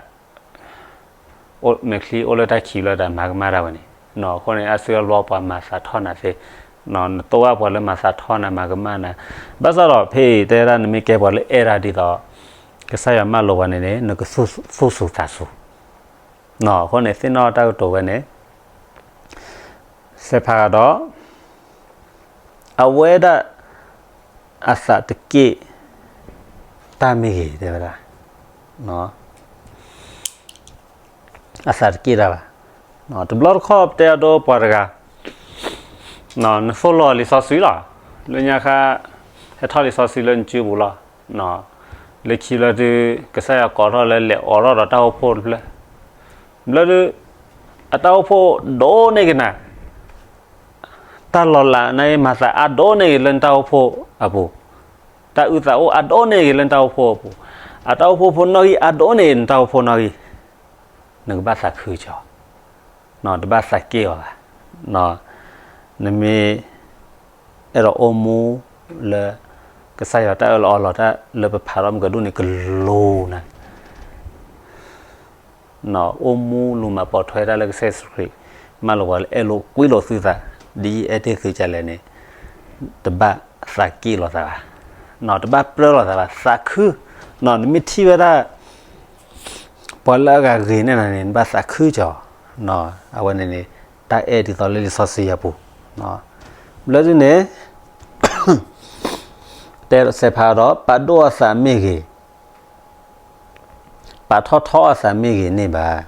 မဲာ်ချံအိၣ်လၢတၢ်ခံးလၢတၢ်မၤကမၣ်တၢ်ဝဲန့ၣ်, အဃိန့ၣ် အါစုအါဘျီပှၤမၤသးထီၣ်နၤသ့, နတိၢ်ဘၣ်ပှၤလၢမၤသးထီၣ်နၤ မၤကမၣ်နၤ, ဘၣ်ဆၣ်ဒီးဖဲအံၤတဲဒၣ် နမ့ၢ်ကဲပှၤလၢအဲၣ်ဒၣ်ဒ်သိး ကစၢ်ယွၤမၢလိာ်ပှၤန့ၣ်န့ၣ် နကသူၣ်စူၤသးစူၤ, အဃိန့ၣ် သ့ၣ်နီၣ်တၢ်ကတိၤဝဲန့ၣ် စဲးဖးဒီး အဝဲဒၣ် အသးတက့ၢ် တၢ်မ့ၢ်ဂ့ၤ တဲဝဲဒၣ်, အ အသးတက့ၢ်တၢ်ဘၣ်. တဘျီတခီၣ်ပတဲအဒိပှၤတဂၤ နသိၣ်လိလံာ်စီဆှံလီၤ. လၢညါခါ ဟဲထီၣ်လံာ်စီဆှံလၢနစုပူၤလီၤ. လၢခံလၢဒုး ကစၢ်ယွၤကိးထီၣ်လၢလဲၤအိးထီၣ်ဒီးတၢ်အိၣ်ဖှိၣ်တဖျၢၣ် ဘျီဒုး အတၢ်အိၣ်ဖှိၣ်ဒိၣ်န့ၢ်က့ၤနၤ တၢ်လီၤလးနမၤသးအါဒိၣ်န့ၢ်ဂ့ၤလၢနတၢ်အိၣ်ဖှိၣ်အပူၤ, တၢ်အုၣ်သးအိၣ်အါဒိၣ်န့ၢ်ဂ့ၤလၢနတၢ်အိၣ်ဖှိၣ်အပူၤ, အတၢ်အိၣ်ဖှိၣ်ဖိနီၣ်ဂံၢ်အါဒိၣ်န့ၢ်ဂ့ၤနတၢ်အိၣ်ဖှိၣ်နီၣ်ဂံၢ်, နကဘၣ်သးခုကီ, တဘၣ်သးက့ၣ်အီၤဘၣ်. နမ့ၢ် အဲၣ်ဒိးအိၣ်မူလၢ ကစၢ်ယွၤတၢ်အၢၣ်လီၤအီလီၤတၢ်လၢပဖးထီၣ်မုၢ်ကဒိၣ်န့ၣ် ကလူၤနၤ အိၣ်မူလူၤမၤပိာ်ထွဲတၢ်လၢကစၢ်ယ့ၣ်ၡူးခရံာ်, မၢလီၤပှၤလၢအဲၣ်လိာ်ကွံလိာ်သုသး, ဒ်ယအဲၣ်တ့ၢ်သုကလဲၣ်န့ၣ်, တဘၣ်သးက့ၣ်လိာ်သးဘၣ်, တဘၣ်ပြၢလိာ်သးဘၣ်, သးခု, နမ့ၢ်ထံၣ်ဝဲဒၣ် ပှၤလၢအဂၤဂ့ၤန့ၢ်နၤန့ၣ် နဘၣ်သးခုကီ, အဝဲန့ၣ်န့ၣ် တၢ်အဲၣ်ဒ်သိးလၢလံာ်စီဆှံအပူၤ, ဘျီဒုန့ၣ် တဲစဲးဖးဒီး ပာ်ဒိၣ်အသးမ့ၢ်ဂ့ၤ ပာ်ထီၣ်ထီအသးမ့ၢ်ဂ့ၤန့ၣ်ဘၣ်.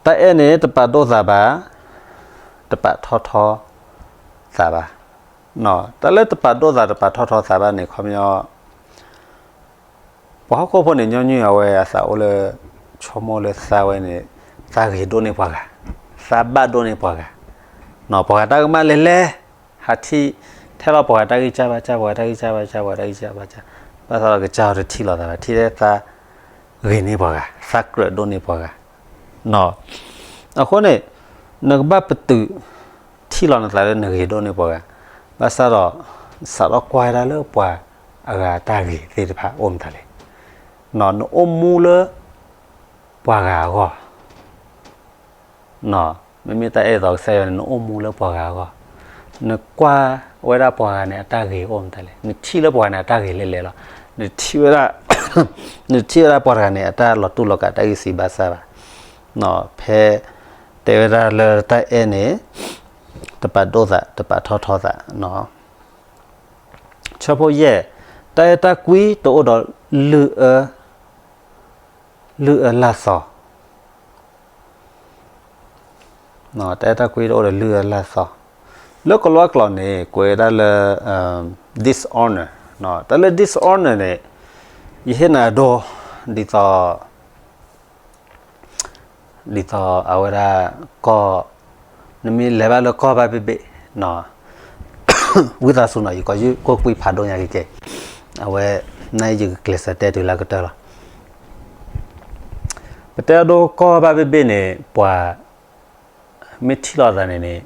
တၢ်အဲၣ်န့ၣ် တပာ်ဒိၣ်သးဘၣ်, တပာ်ထီၣ်ထီသးဘၣ်. တၢ်လၢတပာ်ဒိၣ်သးတပာ်ထီၣ်ထီသးဘၣ်န့ၣ် ခီပညီ ပှၤဟီၣ်ခိၣ်ဖိန့ၣ် ညီနုၢ်အဝဲအသးအိၣ်လၢ ဆိကမိၣ်လၢသးဝဲန့ၣ် သးဂ့ၤဒိၣ်န့ၢ်ပှၤဂၤ, သးဘၣ်ဒိၣ်န့ၢ်ပှၤဂၤ, ပှၤဂၤတၢ်ကမၣ်လဲၤလဲၤ ဟးထံၣ် ထဲလီၤပှၤဂၤတၢ်ဂံၢ်စၢ်ဘါစၢ် ပှၤဂၤတၢ်ဂံၢ်စၢ်ဘါစၢ် ပှၤဂၤတၢ်ဂံၢ်စၢ်ဘါစၢ်, ဘၣ်ဆၣ်ဒီးကစၢ်အီၤတထံၣ်လိာ်သးဘၣ်, ထံၣ်ထဲသးဂ့ၤန့ၢ်ပှၤဂၤ, သးကြၢးဒိၣ်န့ၢ်ပှၤဂၤ. အဃိန့ၣ် နကဘၣ်ပတုာ် ထံၣ်လီၤနသးလၢနဂ့ၤဒိၣ်န့ၢ်ပှၤဂၤ, ဘၣ်ဆၣ်ဒီး စးထီၣ်ကွၢ်ဝဲဒၣ်လၢပှၤအဂၤတၢ်ဂ့ၤသ့ၣ်တဖၣ်အိၣ်မတၤလဲၣ်. နအိၣ်မူလၢ ပှၤဂၤအဂီၢ်, မ့မ့ၢ်တၢ်အဲၣ်ဒိးကစၢ်ယွၤန့ၣ် နအိၣ်မူလၢပှၤဂၤအဂီၢ်, နကွၢ်ဝဲဒၣ်ပှၤဂၤန့ၣ် အတၢ်ဂ့ၤအိၣ်မတၤလဲၣ်, နထံၣ်လၢပှၤဂၤန့ၣ်အတၢ်ဂ့ၤလဲၤလဲၤလီၤ, နထံၣ်ဝဲဒၣ် နထံၣ်ဝဲဒၣ်ပှၤတဂၤန့ၣ် အတၢ်လီၤတူၢ်လီၤကာ်တၢ်ဂံၢ်စၢ်ဘါစၢ်ဘၣ်. ဖဲတဲဝဲဒၣ်လၢတၢ်အဲၣ်န့ၣ် တပာ်ဒိၣ်သး တပာ်ထီၣ်ထီသး. ဆၢဖိယဲၢ်, တၢ်အဲၣ်တၢ်ကွံတအိၣ်ဒီး လုၢ်အၢ လုၢ်အၢလၢ်သီ, တၢ်အဲၣ်တၢ်ကွံတအိၣ်ဒီးလုၢ်အၢလၢ်သီ, လၢကလံးကျိာ်န့ၣ် ကွဲးဝဲဒၣ်လၢ dishonor, တၢ်လၢ dishonor န့ၣ် ယဟ့ၣ်နၤအဒိ ဒ်သိး ဒ်သိးအဝဲဒၣ် ကီၢ်, နမ့ၢ်လဲၤဘၣ်လၢကီၢ်ဘၣ်ဘ့ၣ်ဘ့ၣ်, ဝံသးစူၤနီၤ ယကိးယုၢ်ကိၣ်ကွံာ်ဖးဒိၣ်ညါက့ၤကဲ, အဝဲ နယကကျဲးစၢးတဲတုၤလၢကတၢၢ်လီၤ. ပတဲအဒိကီၢ်ဘၣ်ဘ့ၣ်ဘ့ၣ်န့ၣ် ပှၤ မ့ၢ်ထံၣ်လိာ်သးန့ၣ်န့ၣ်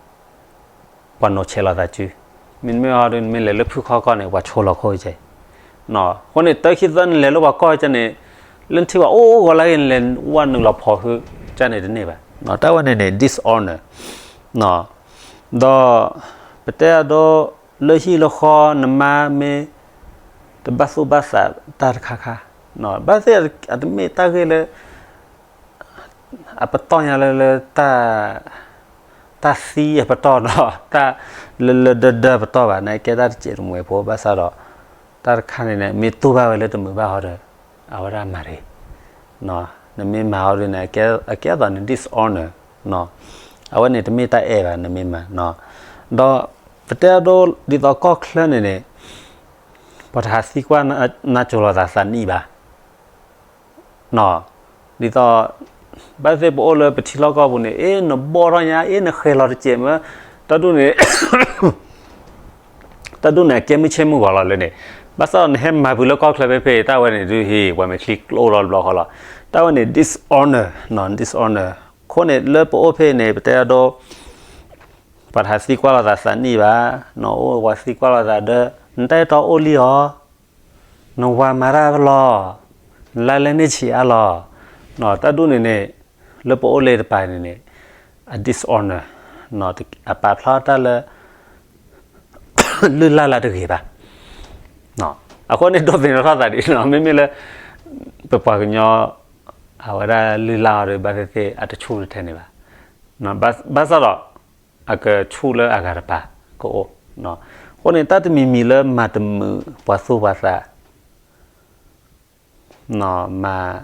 ပှၤနိးဆဲးလိာ်သးစု, မ့မ့ၢ်အီၤဒ်နမ့ၢ်လဲၤလၢဖုၣ်ခီကီၢ်န့ၣ် ပှၤဆိလီၤခိၣ်ကဲ, အဃိန့ၣ် တၢ်ခံသၢနလဲၤလၢပှၤကီၢ်ကဲန့ၣ် လၢနထံၣ်ပှၤအိၣ်အိၣ်ဂီၤလၢအဂ့ၤ နလဲၤဝဲနုာ်လီၤဖီၣ်ဟုကဲန့ၣ်တန့ၢ်ဘၣ်, တၢ်ဝဲန့ၣ်န့ၣ် dishonor, ဒီး ပတဲအဒိ လၢဟံၣ်လၢဃီ နမါမ့ၢ် တဘၣ်သူၣ်ဘၣ်သးတၢ်တခါခါ, ဘၣ်သ့ၣ်အတမ့ၢ်တၢ်ဂ့ၢ်လၢ အပတီၢ်ညါလၢလၢ တၢ်သံအပတီၢ်ဒီး တၢ်လၢလၢဒၢဒၢပတီၢ်ဘၣ်, နကဲတၢ်တစဲးတမှဲၤဖိ ဘၣ်ဆၣ်ဒီး တၢ်တခါန့ၣ်န့ၣ် မ့ၢ်တူၢ်ဘၣ်ဝဲလၢတမုာ်ဘၣ်အီၤဒီး အဝဲဒၣ်မၤတဂ့ၤ, နမ့ၢ်မၤအီၤဒ်န့ၣ် အကဲအသိးန့ၣ် dishonor, အဝဲန့ၣ်တမ့ၢ်တၢ်အဲၣ်ဘၣ် နမ့ၢ်မၤ, ဒီးပတဲအဒိ ဒ်သိးကီၢ်ချၢန့ၣ်န့ၣ် ပှၤတဟးသံကွၢ်နါစိၤလိာ်သးသးနံၣ်ဘၣ် ဒ်သိး ဘၣ်သ့ၣ်ပအိၣ်လၢပထံလီၢ်ကီၢ်ပူၤန့ၣ် အ့ နဘီၣ်ထီၣ်ညါ အ့ နဃဲၤလီၤတစဲးမၢ်, တၢ်ဒ်န့ၣ် တၢ်ဒ်န့ၣ် အကဲမုၢ်ဆ့ၣ်မုၢ်ဂီၤလီၤလၢန့ၣ်, ဘၣ်ဆၣ်ဒီးနဟဲမၤပှဲၤလၢကီၢ်ချၢဖဲဖဲ တၢ်ဝဲန့ၣ်ဒုးဟ့ၣ် ပှၤမဲာ်ချံကျိလီၤတဘျီဃီလီၤ, တၢ်ဝဲန့ၣ် dishonor, dishonor, အဃိန့ၣ် လၢပအိၣ်ဖဲန့ၣ် ပတဲအဒိ ပှၤတဟးသံကွၢ်လိာ်သးသးနံၣ်ဘၣ်, နအိၣ်ပှၤသံကွၢ်လိာ်သးဒီး နတၢ်အဲၣ်တီအိၣ်လံဧါ, နဝၤမၤတၢ်လီၤ, နလါလဲန့ၢ်ဆံးအါလီၤ, တၢ်ဒ်န့ၣ်န့ၣ် လၢပအိၣ်လၢတပၤန့ၣ်န့ၣ် အ dishonor, အပာ်ဖျါတၢ်လၢ လုၢ်လၢ်လၢတဂ့ၤဘၣ်, အဃိန့ၣ် ဒိးသန့ၤထီၣ်သးဒ်န့ၣ် မ့မ့ၢ်လၢ ပပှၤကညီ အဝဲဒၣ်လုၢ်လၢ်အီၤဒီး ဘၣ်သ့ၣ်သ့ၣ်အတဆူၣ်တထဲန့ၣ်ဘၣ်, ဘၣ်ဆၣ်ဒီး အကဆူၣ်လၢအဂၤတပၤကအိၣ်, အဃိန့ၣ် တၢ်တမံၤမံၤလၢမၤတမုာ်ပှၤသူၣ်ပှၤသး မၤ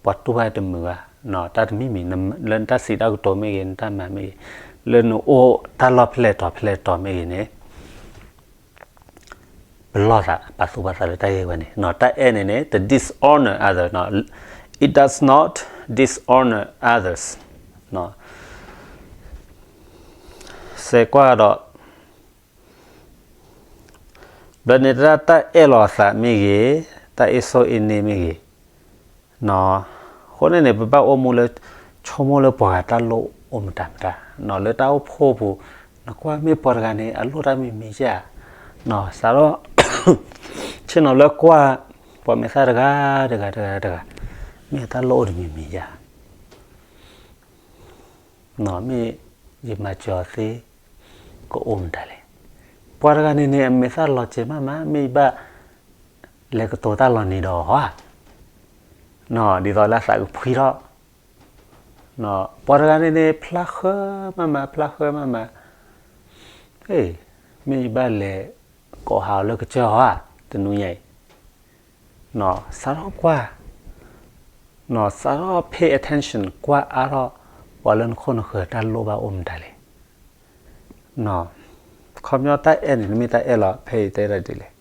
ပှၤတူၢ်ဘၣ်တမုာ်ဘၣ်, တၢ်တမံၤမံၤ လၢနတၢ်စံးတၢ်ကတိၤမ့ၢ်ဂ့ၤ နတၢ်မၤမ့ၢ်ဂ့ၤ, လၢနအိၣ်တၢ်လီၢ်ဖဲလဲၣ်တီၤဖဲလဲၣ်တီၤမ့ၢ်ဂ့ၤန့ၣ် ပလီၢ်သး ပာ်သူၣ်ပာ်သးလၢတၢ်ဂ့ၢ်ဝဲန့ၣ် တၢ်အဲၣ်န့ၣ်န့ၣ် တ dishonor other, it does not dishonor others. စဲးကွၢ်ဒီး ဘျီန့ၣ်တၢ် တၢ်အဲၣ်လီၤအသးမ့ၢ်ဂ့ၤ, တၢ်အ့ၣ်ဆိၣ်အ့ၣ်န့ၢ်မ့ၢ်ဂ့ၤ, အဃိန့ၣ်န့ၣ် ပဘၣ်အိၣ်မူလၢ ဆိကမိၣ်လၢပှၤဂၤတၢ်လိၣ်အိၣ်မတၤမတၤ, လၢတၢ်အိၣ်ဖှိၣ်ပူၤ နကွၢ်မ့ၢ်ပှၤတဂၤန့ၣ် အလိၣ်တၢ်မံၤမံၤယဲၢ်, စးထီၣ် ဆ့ၣ်နီၤလၢကွၢ် ပှၤမဲာ်သၣ်တဂၤတဂၤတဂၤတဂၤ မ့ၢ်အတၢ်လိၣ်အိၣ်တမံၤမံၤယဲၢ် မ့ၢ်ယမၤစၢၤအီၤသ့ ကအိၣ်မတၤလဲၣ်. ပှၤတဂၤန့ၣ်န့ၣ် အမဲာ်သၣ်လီၤစဲၤမးမး မ့ၢ်ယဘၣ်လဲၤကတိၤတၢ်လီၤနံၤဒီးအီၤဧါ, ဒ်သိးလၢအသးကဖှံထီၣ်, ပှၤတဂၤန့ၣ်န့ၣ် ဖျါဃၢမးမး ဖျါဃၢမးမး, မ့ၢ်ယဘၣ်လဲၤကိးဟးအီၤလၢကစၢၢ်အီၤဧါ, တနွံညါအံၤ စးထီၣ်ကွၢ်, စးထီၣ် pay attention ကွၢ်အါထီၣ် ပှၤလၢနခိၣ်နဃၢၤတၢ်လိၣ်ဘၣ်အိၣ်မတၤလဲၣ်. ခီပညီတၢ်အဲၣ်န့ၣ် တမ့ၢ်တၢ်အဲၣ်လီၤ ဖဲအံၤတဲဒ်လဲၣ်,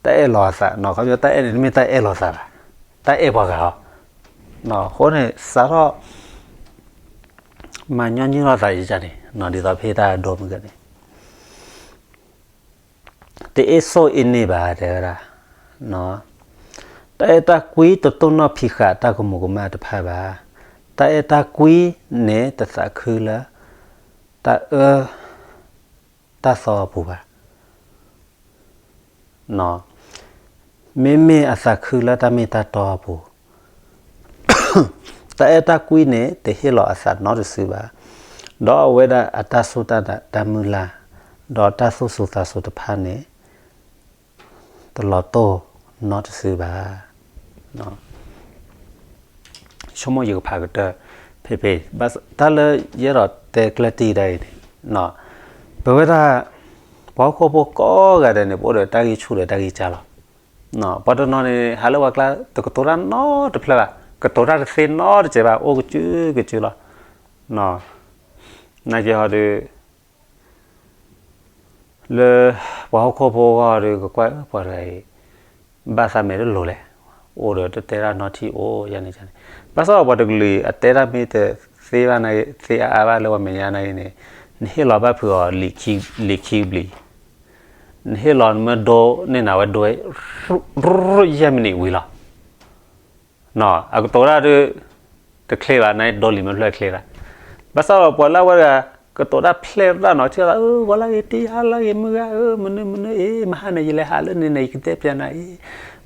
တၢ်အဲၣ်လီၤအသး, ခီပညီတၢ်အဲၣ်န့ၣ် တမ့ၢ်တၢ်အဲၣ်လီၤသးဘၣ်, တၢ်အဲၣ်ပှၤဂၤလီၤ. အဃိန့ၣ် စးထီၣ် မၤညီနုၢ်လိာ်သးယကန့ၣ် ဒ်သိးဖဲတၢ်ဒိမုၢ်ကန့ၣ် တအ့ၣ်ဆိၣ်အ့ၣ်န့ၢ်ဘၣ် တဲဝဲဒၣ်, တၢ်အဲၣ်တၢ်ကွံတတိၢ်နီၣ်ဖံးဃာ်တၢ်ကမူးကမၣ်တဖၣ်ဘၣ်. တၢ်အဲၣ်တၢ်ကွံန့ၣ်တသးခုလၢ တၢ်အၢ တၢ်သီအပူၤဘၣ်. မ့မ့ၢ်အသးခုလၢတၢ်မ့ၢ်တၢ်တီအပူၤ, တၢ်အဲၣ်တၢ်ကွံန့ၣ် တဟ့ၣ်လီၤအသးနီတစုဘၣ်, ဒီးအဝဲဒၣ်အတၢ်စူၢ်တၢ်နာ်တၢ်မုၢ်လၢ်, ဒီးတၢ်သူၣ်စူၤသးစူၤတဖၣ်န့ၣ် တလီၤတိၢ်နီတစုဘၣ်. ဆိကမိၣ်ယကဖးကတၢၢ်ဖဲဖဲ, တၢ်လၢယအဲၣ်ဒိးတဲကျၢၢ်တံၢ်ဒၣ်အံၤန့ၣ်, ပဝဲဒၣ် ပှၤဟီၣ်ခိၣ်ဖိကိးဂၤဒဲးန့ၣ် ပအိၣ်ဒီးတၢ်ဂံၢ်ဆူၣ်ဒီးတၢ်ဂံၢ်စၢ်လီၤ. ပှၤတနီၤန့ၣ် ဟးလၢပှၤကျါ တကတိၤတၢ်နီတဖျၢၣ်ဘၣ်, ကတိၤတၢ်တသ့နီတစဲးဘၣ် အိၣ်ကစုကစုလီၤ. နာ်က့ဟီဒီး လၢပှၤဟီၣ်ခိၣ်ဖိအဂီၢ်ဒီး ကကွၢ်ပှၤတဂၤအံၤ ဘၣ်သးမဲာ်တလိၤလဲၣ်, အိၣ်ဒီးတတဲတၢ်နီထံၣ်အိၣ်ယၤန့ၣ်န့ၣ်, ဘၣ်ဆၣ်ဒီးပှၤတကလုာ်အတဲတၢ်မ့ၢ်တသ့ဘၣ်သ့အါအါဘၣ်လၢပှၤမဲာ်ညါနာ်က့န့ၣ်, နဟ့ၣ်လီၤဘၣ်ဖုးအီၤလံာ်ခံကဘျံး, နဟ့ၣ်လီၤနမ့ၢ်ဒိးန့ၢ်နၤဝဲဒိးဝဲ ရူၢ်ရူၢ်ယဲၢ်မံးနံးဝံၤလီၤ. အကတိၤတၢ်ဒီး တချ့ဘၣ် နဒိးလံာ်မ့ၢ်ဖျၢၣ်ချ့ဘၣ်. ဘၣ်ဆၣ်ဒီးပှၤလၢအဝဲတဂၤ ကတိၤတၢ်ဖျဲးတၢ်နီၤ ထံၣ်လီၤ ဂီၤလၢဂ့ၤ တံၢ်ဟါလၢဂ့ၤ မုၢ်ဂၤဧၢ မနုၤမနုၤအ့ မဟါန့ၣ် ယလဲၤဟးလၢန့ၣ်န့ၣ် ယကတဲပျးနၤအ့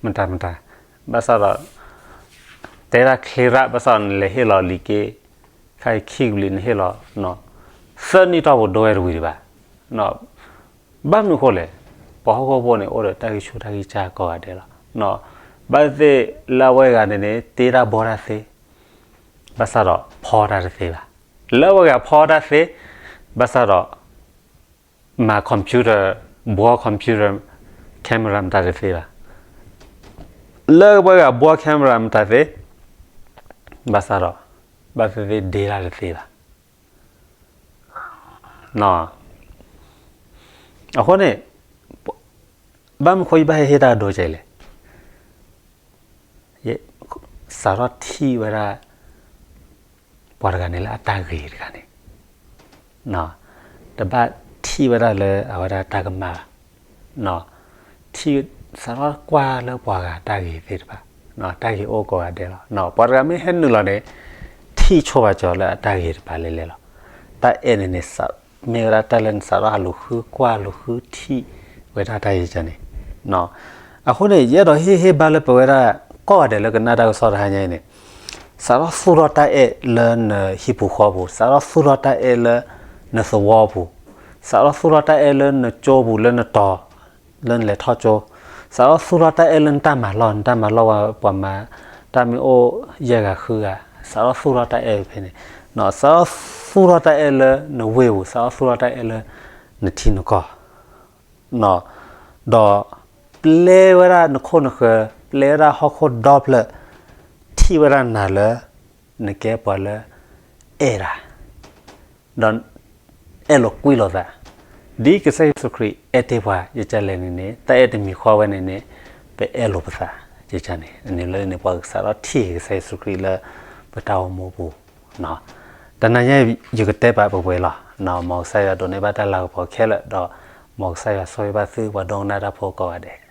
မတၤမတၤ. ဘၣ်ဆၣ်ဒီး တဲတၢ်ချ့ရၣ် ဘၣ်ဆၣ်ဒီးနလဲၤဟ့ၣ်လီၤလံာ်က့ ခဲအံၤခံကဘျံးနဟ့ၣ်လီၤ သၢနံၣ်တီၢ်ပူၤဒိးဝဲတဝံၤဒံးဘၣ်. ဘၣ်မနုၤအဃိလဲၣ်, ပှၤဟီၣ်ခိၣ်ဖိန့ၣ် အိၣ်ဒီးတၢ်ဂံၢ်ဆူၣ်တၢ်ဂံၢ်စၢ်ကိးဂၤဒဲးလီၤ. ဘၣ်သ့ၣ်လၢအဝဲတဂၤန့ၣ်န့ၣ် တ့တၢ်ဘီတၢ်သ့ ဘၣ်ဆၣ်ဒီးဖီတၢ်တသ့ဘၣ်. လၢအဝဲတဂၤဖီတၢ်သ့ ဘၣ်ဆၣ်ဒီး မၤ computer ဘှီ computer camera မတၤတသ့ဘၣ်. လၢအဝဲတဂၤဘှီ camera မတၤသ့ ဘၣ်ဆၣ်ဒီး ဘၣ်သ့ၣ်သ့ၣ်ဒ့တၢ်တသ့ဘၣ်. အဃိန့ၣ် ဘၣ်မနုၤဃိယဘၣ်ဟဲဟ့ၣ်တၢ်ဒိကဲလဲၣ်, စးထီၣ်ထံၣ်ဝဲဒၣ် ပှၤတဂၤန့ၣ်လၢအတၢ်ဂ့ၤတဂၤန့ၣ်, တဘၣ်ထံၣ်ဝဲဒၣ်လၢအဝဲဒၣ်တၢ်ကမၣ်ဘၣ်. ထံၣ်စးထီၣ်ကွၢ်လၢပှၤဂၤတၢ်ဂ့ၤသ့ၣ်တဖၣ်, တၢ်ဂ့ၤအိၣ်ကိးဂၤဒဲးလီၤ. ပှၤတဂၤမ့ၢ်ဟဲနုာ်လီၤန့ၣ် ထံၣ်ဆိပာ်စၢၤလၢအတၢ်ဂ့ၤတဖၣ်လဲၣ်လဲၣ်လီၤ. တၢ်အဲၣ်န့ၣ်န့ၣ် မ့ၢ်ဝဲဒၣ်တၢ်လၢနစးထီၣ်ဟးလူၤဃုကွၢ်လူၤဃုထံၣ်ဝဲဒၣ်တၢ်ဂ့ၤန့ၣ်, အဃိန့ၣ် ယအဲၣ်ဒိးဟ့ၣ်ဟ့ၣ်ဘါလၢပဝဲဒၣ် ကိးဂၤဒဲးလၢကနၣ်တၢ်ကစီၣ်တဟါညါအံၤန့ၣ်, စးထီၣ်သူၣ်ထီၣ်တၢ်အဲၣ်လၢနဟံၣ်ပူၤဃီပူၤ, စးထီၣ်သူၣ်ထီၣ်တၢ်အဲၣ်လၢနသဝီပူၤ, စးထီၣ်သူၣ်ထီၣ်တၢ်အဲၣ်လၢနကၠိပူၤလၢနတီၤ လၢနလဲၤထီၣ်ကၠိ, စးထီၣ်သူၣ်ထီၣ်တၢ်အဲၣ်လၢနတၢ်မၤလီၢ်, နတၢ်မၤလီၢ်ဝဲပှၤမၤတၢ်မ့ၢ်အိၣ်ယဲၢ်ဂၤဃုဂၤ, စးထီၣ်သူၣ်ထီၣ်တၢ်အဲၣ်ဖဲန့ၣ်, စးထီၣ်သူၣ်ထီၣ်တၢ်အဲၣ်လၢနဝ့ၢ်ပူၤ, စးထီၣ်သူၣ်ထီၣ်တၢ်အဲၣ်လၢနထံနကီၢ်, ဒီးပျဲဝဲဒၣ်နခိၣ်နဃၢၤ, ပျဲဝဲဒၣ်ဟီၣ်ခိၣ်ဒီဖျၢၣ်, ထံၣ်ဝဲဒၣ်နၤလၢ နကဲပှၤလၢ အဲၣ်တၢ် ဒီး အဲၣ်လိာ်ကွံလိာ်သး, ဒ်ကစၢ်ယ့ၣ်ၡူးခရံာ်အဲၣ်တ့ၢ်ပှၤ ယကလဲၣ်န့ၣ်န့ၣ် တၢ်အဲၣ်တမံၤဃီဝဲန့ၣ်န့ၣ် ပအဲၣ်လိာ်ပသး ယကန့ၣ် န့ၣ်လၢန့ၣ် ပှၤကစးထီၣ်ထံၣ်ကစၢ်ယ့ၣ်ၡူးခရံာ်လၢ ပတၢ်အိၣ်မူပူၤ တနၤညါ ယကတဲဘၣ်ပှဲၤပှဲၤလီၤ. မ်ကစၢ်ယွၤဒိးန့ၢ်ဘၣ်တၢ်လၤကပီၤခဲလၢာ်ဒီး မ်ကစၢ်ယွၤဆိၣ်ဂ့ၤဘၣ်သုပှၤဒိကနၣ်တၢ်ဖိကိးဂၤဒဲး.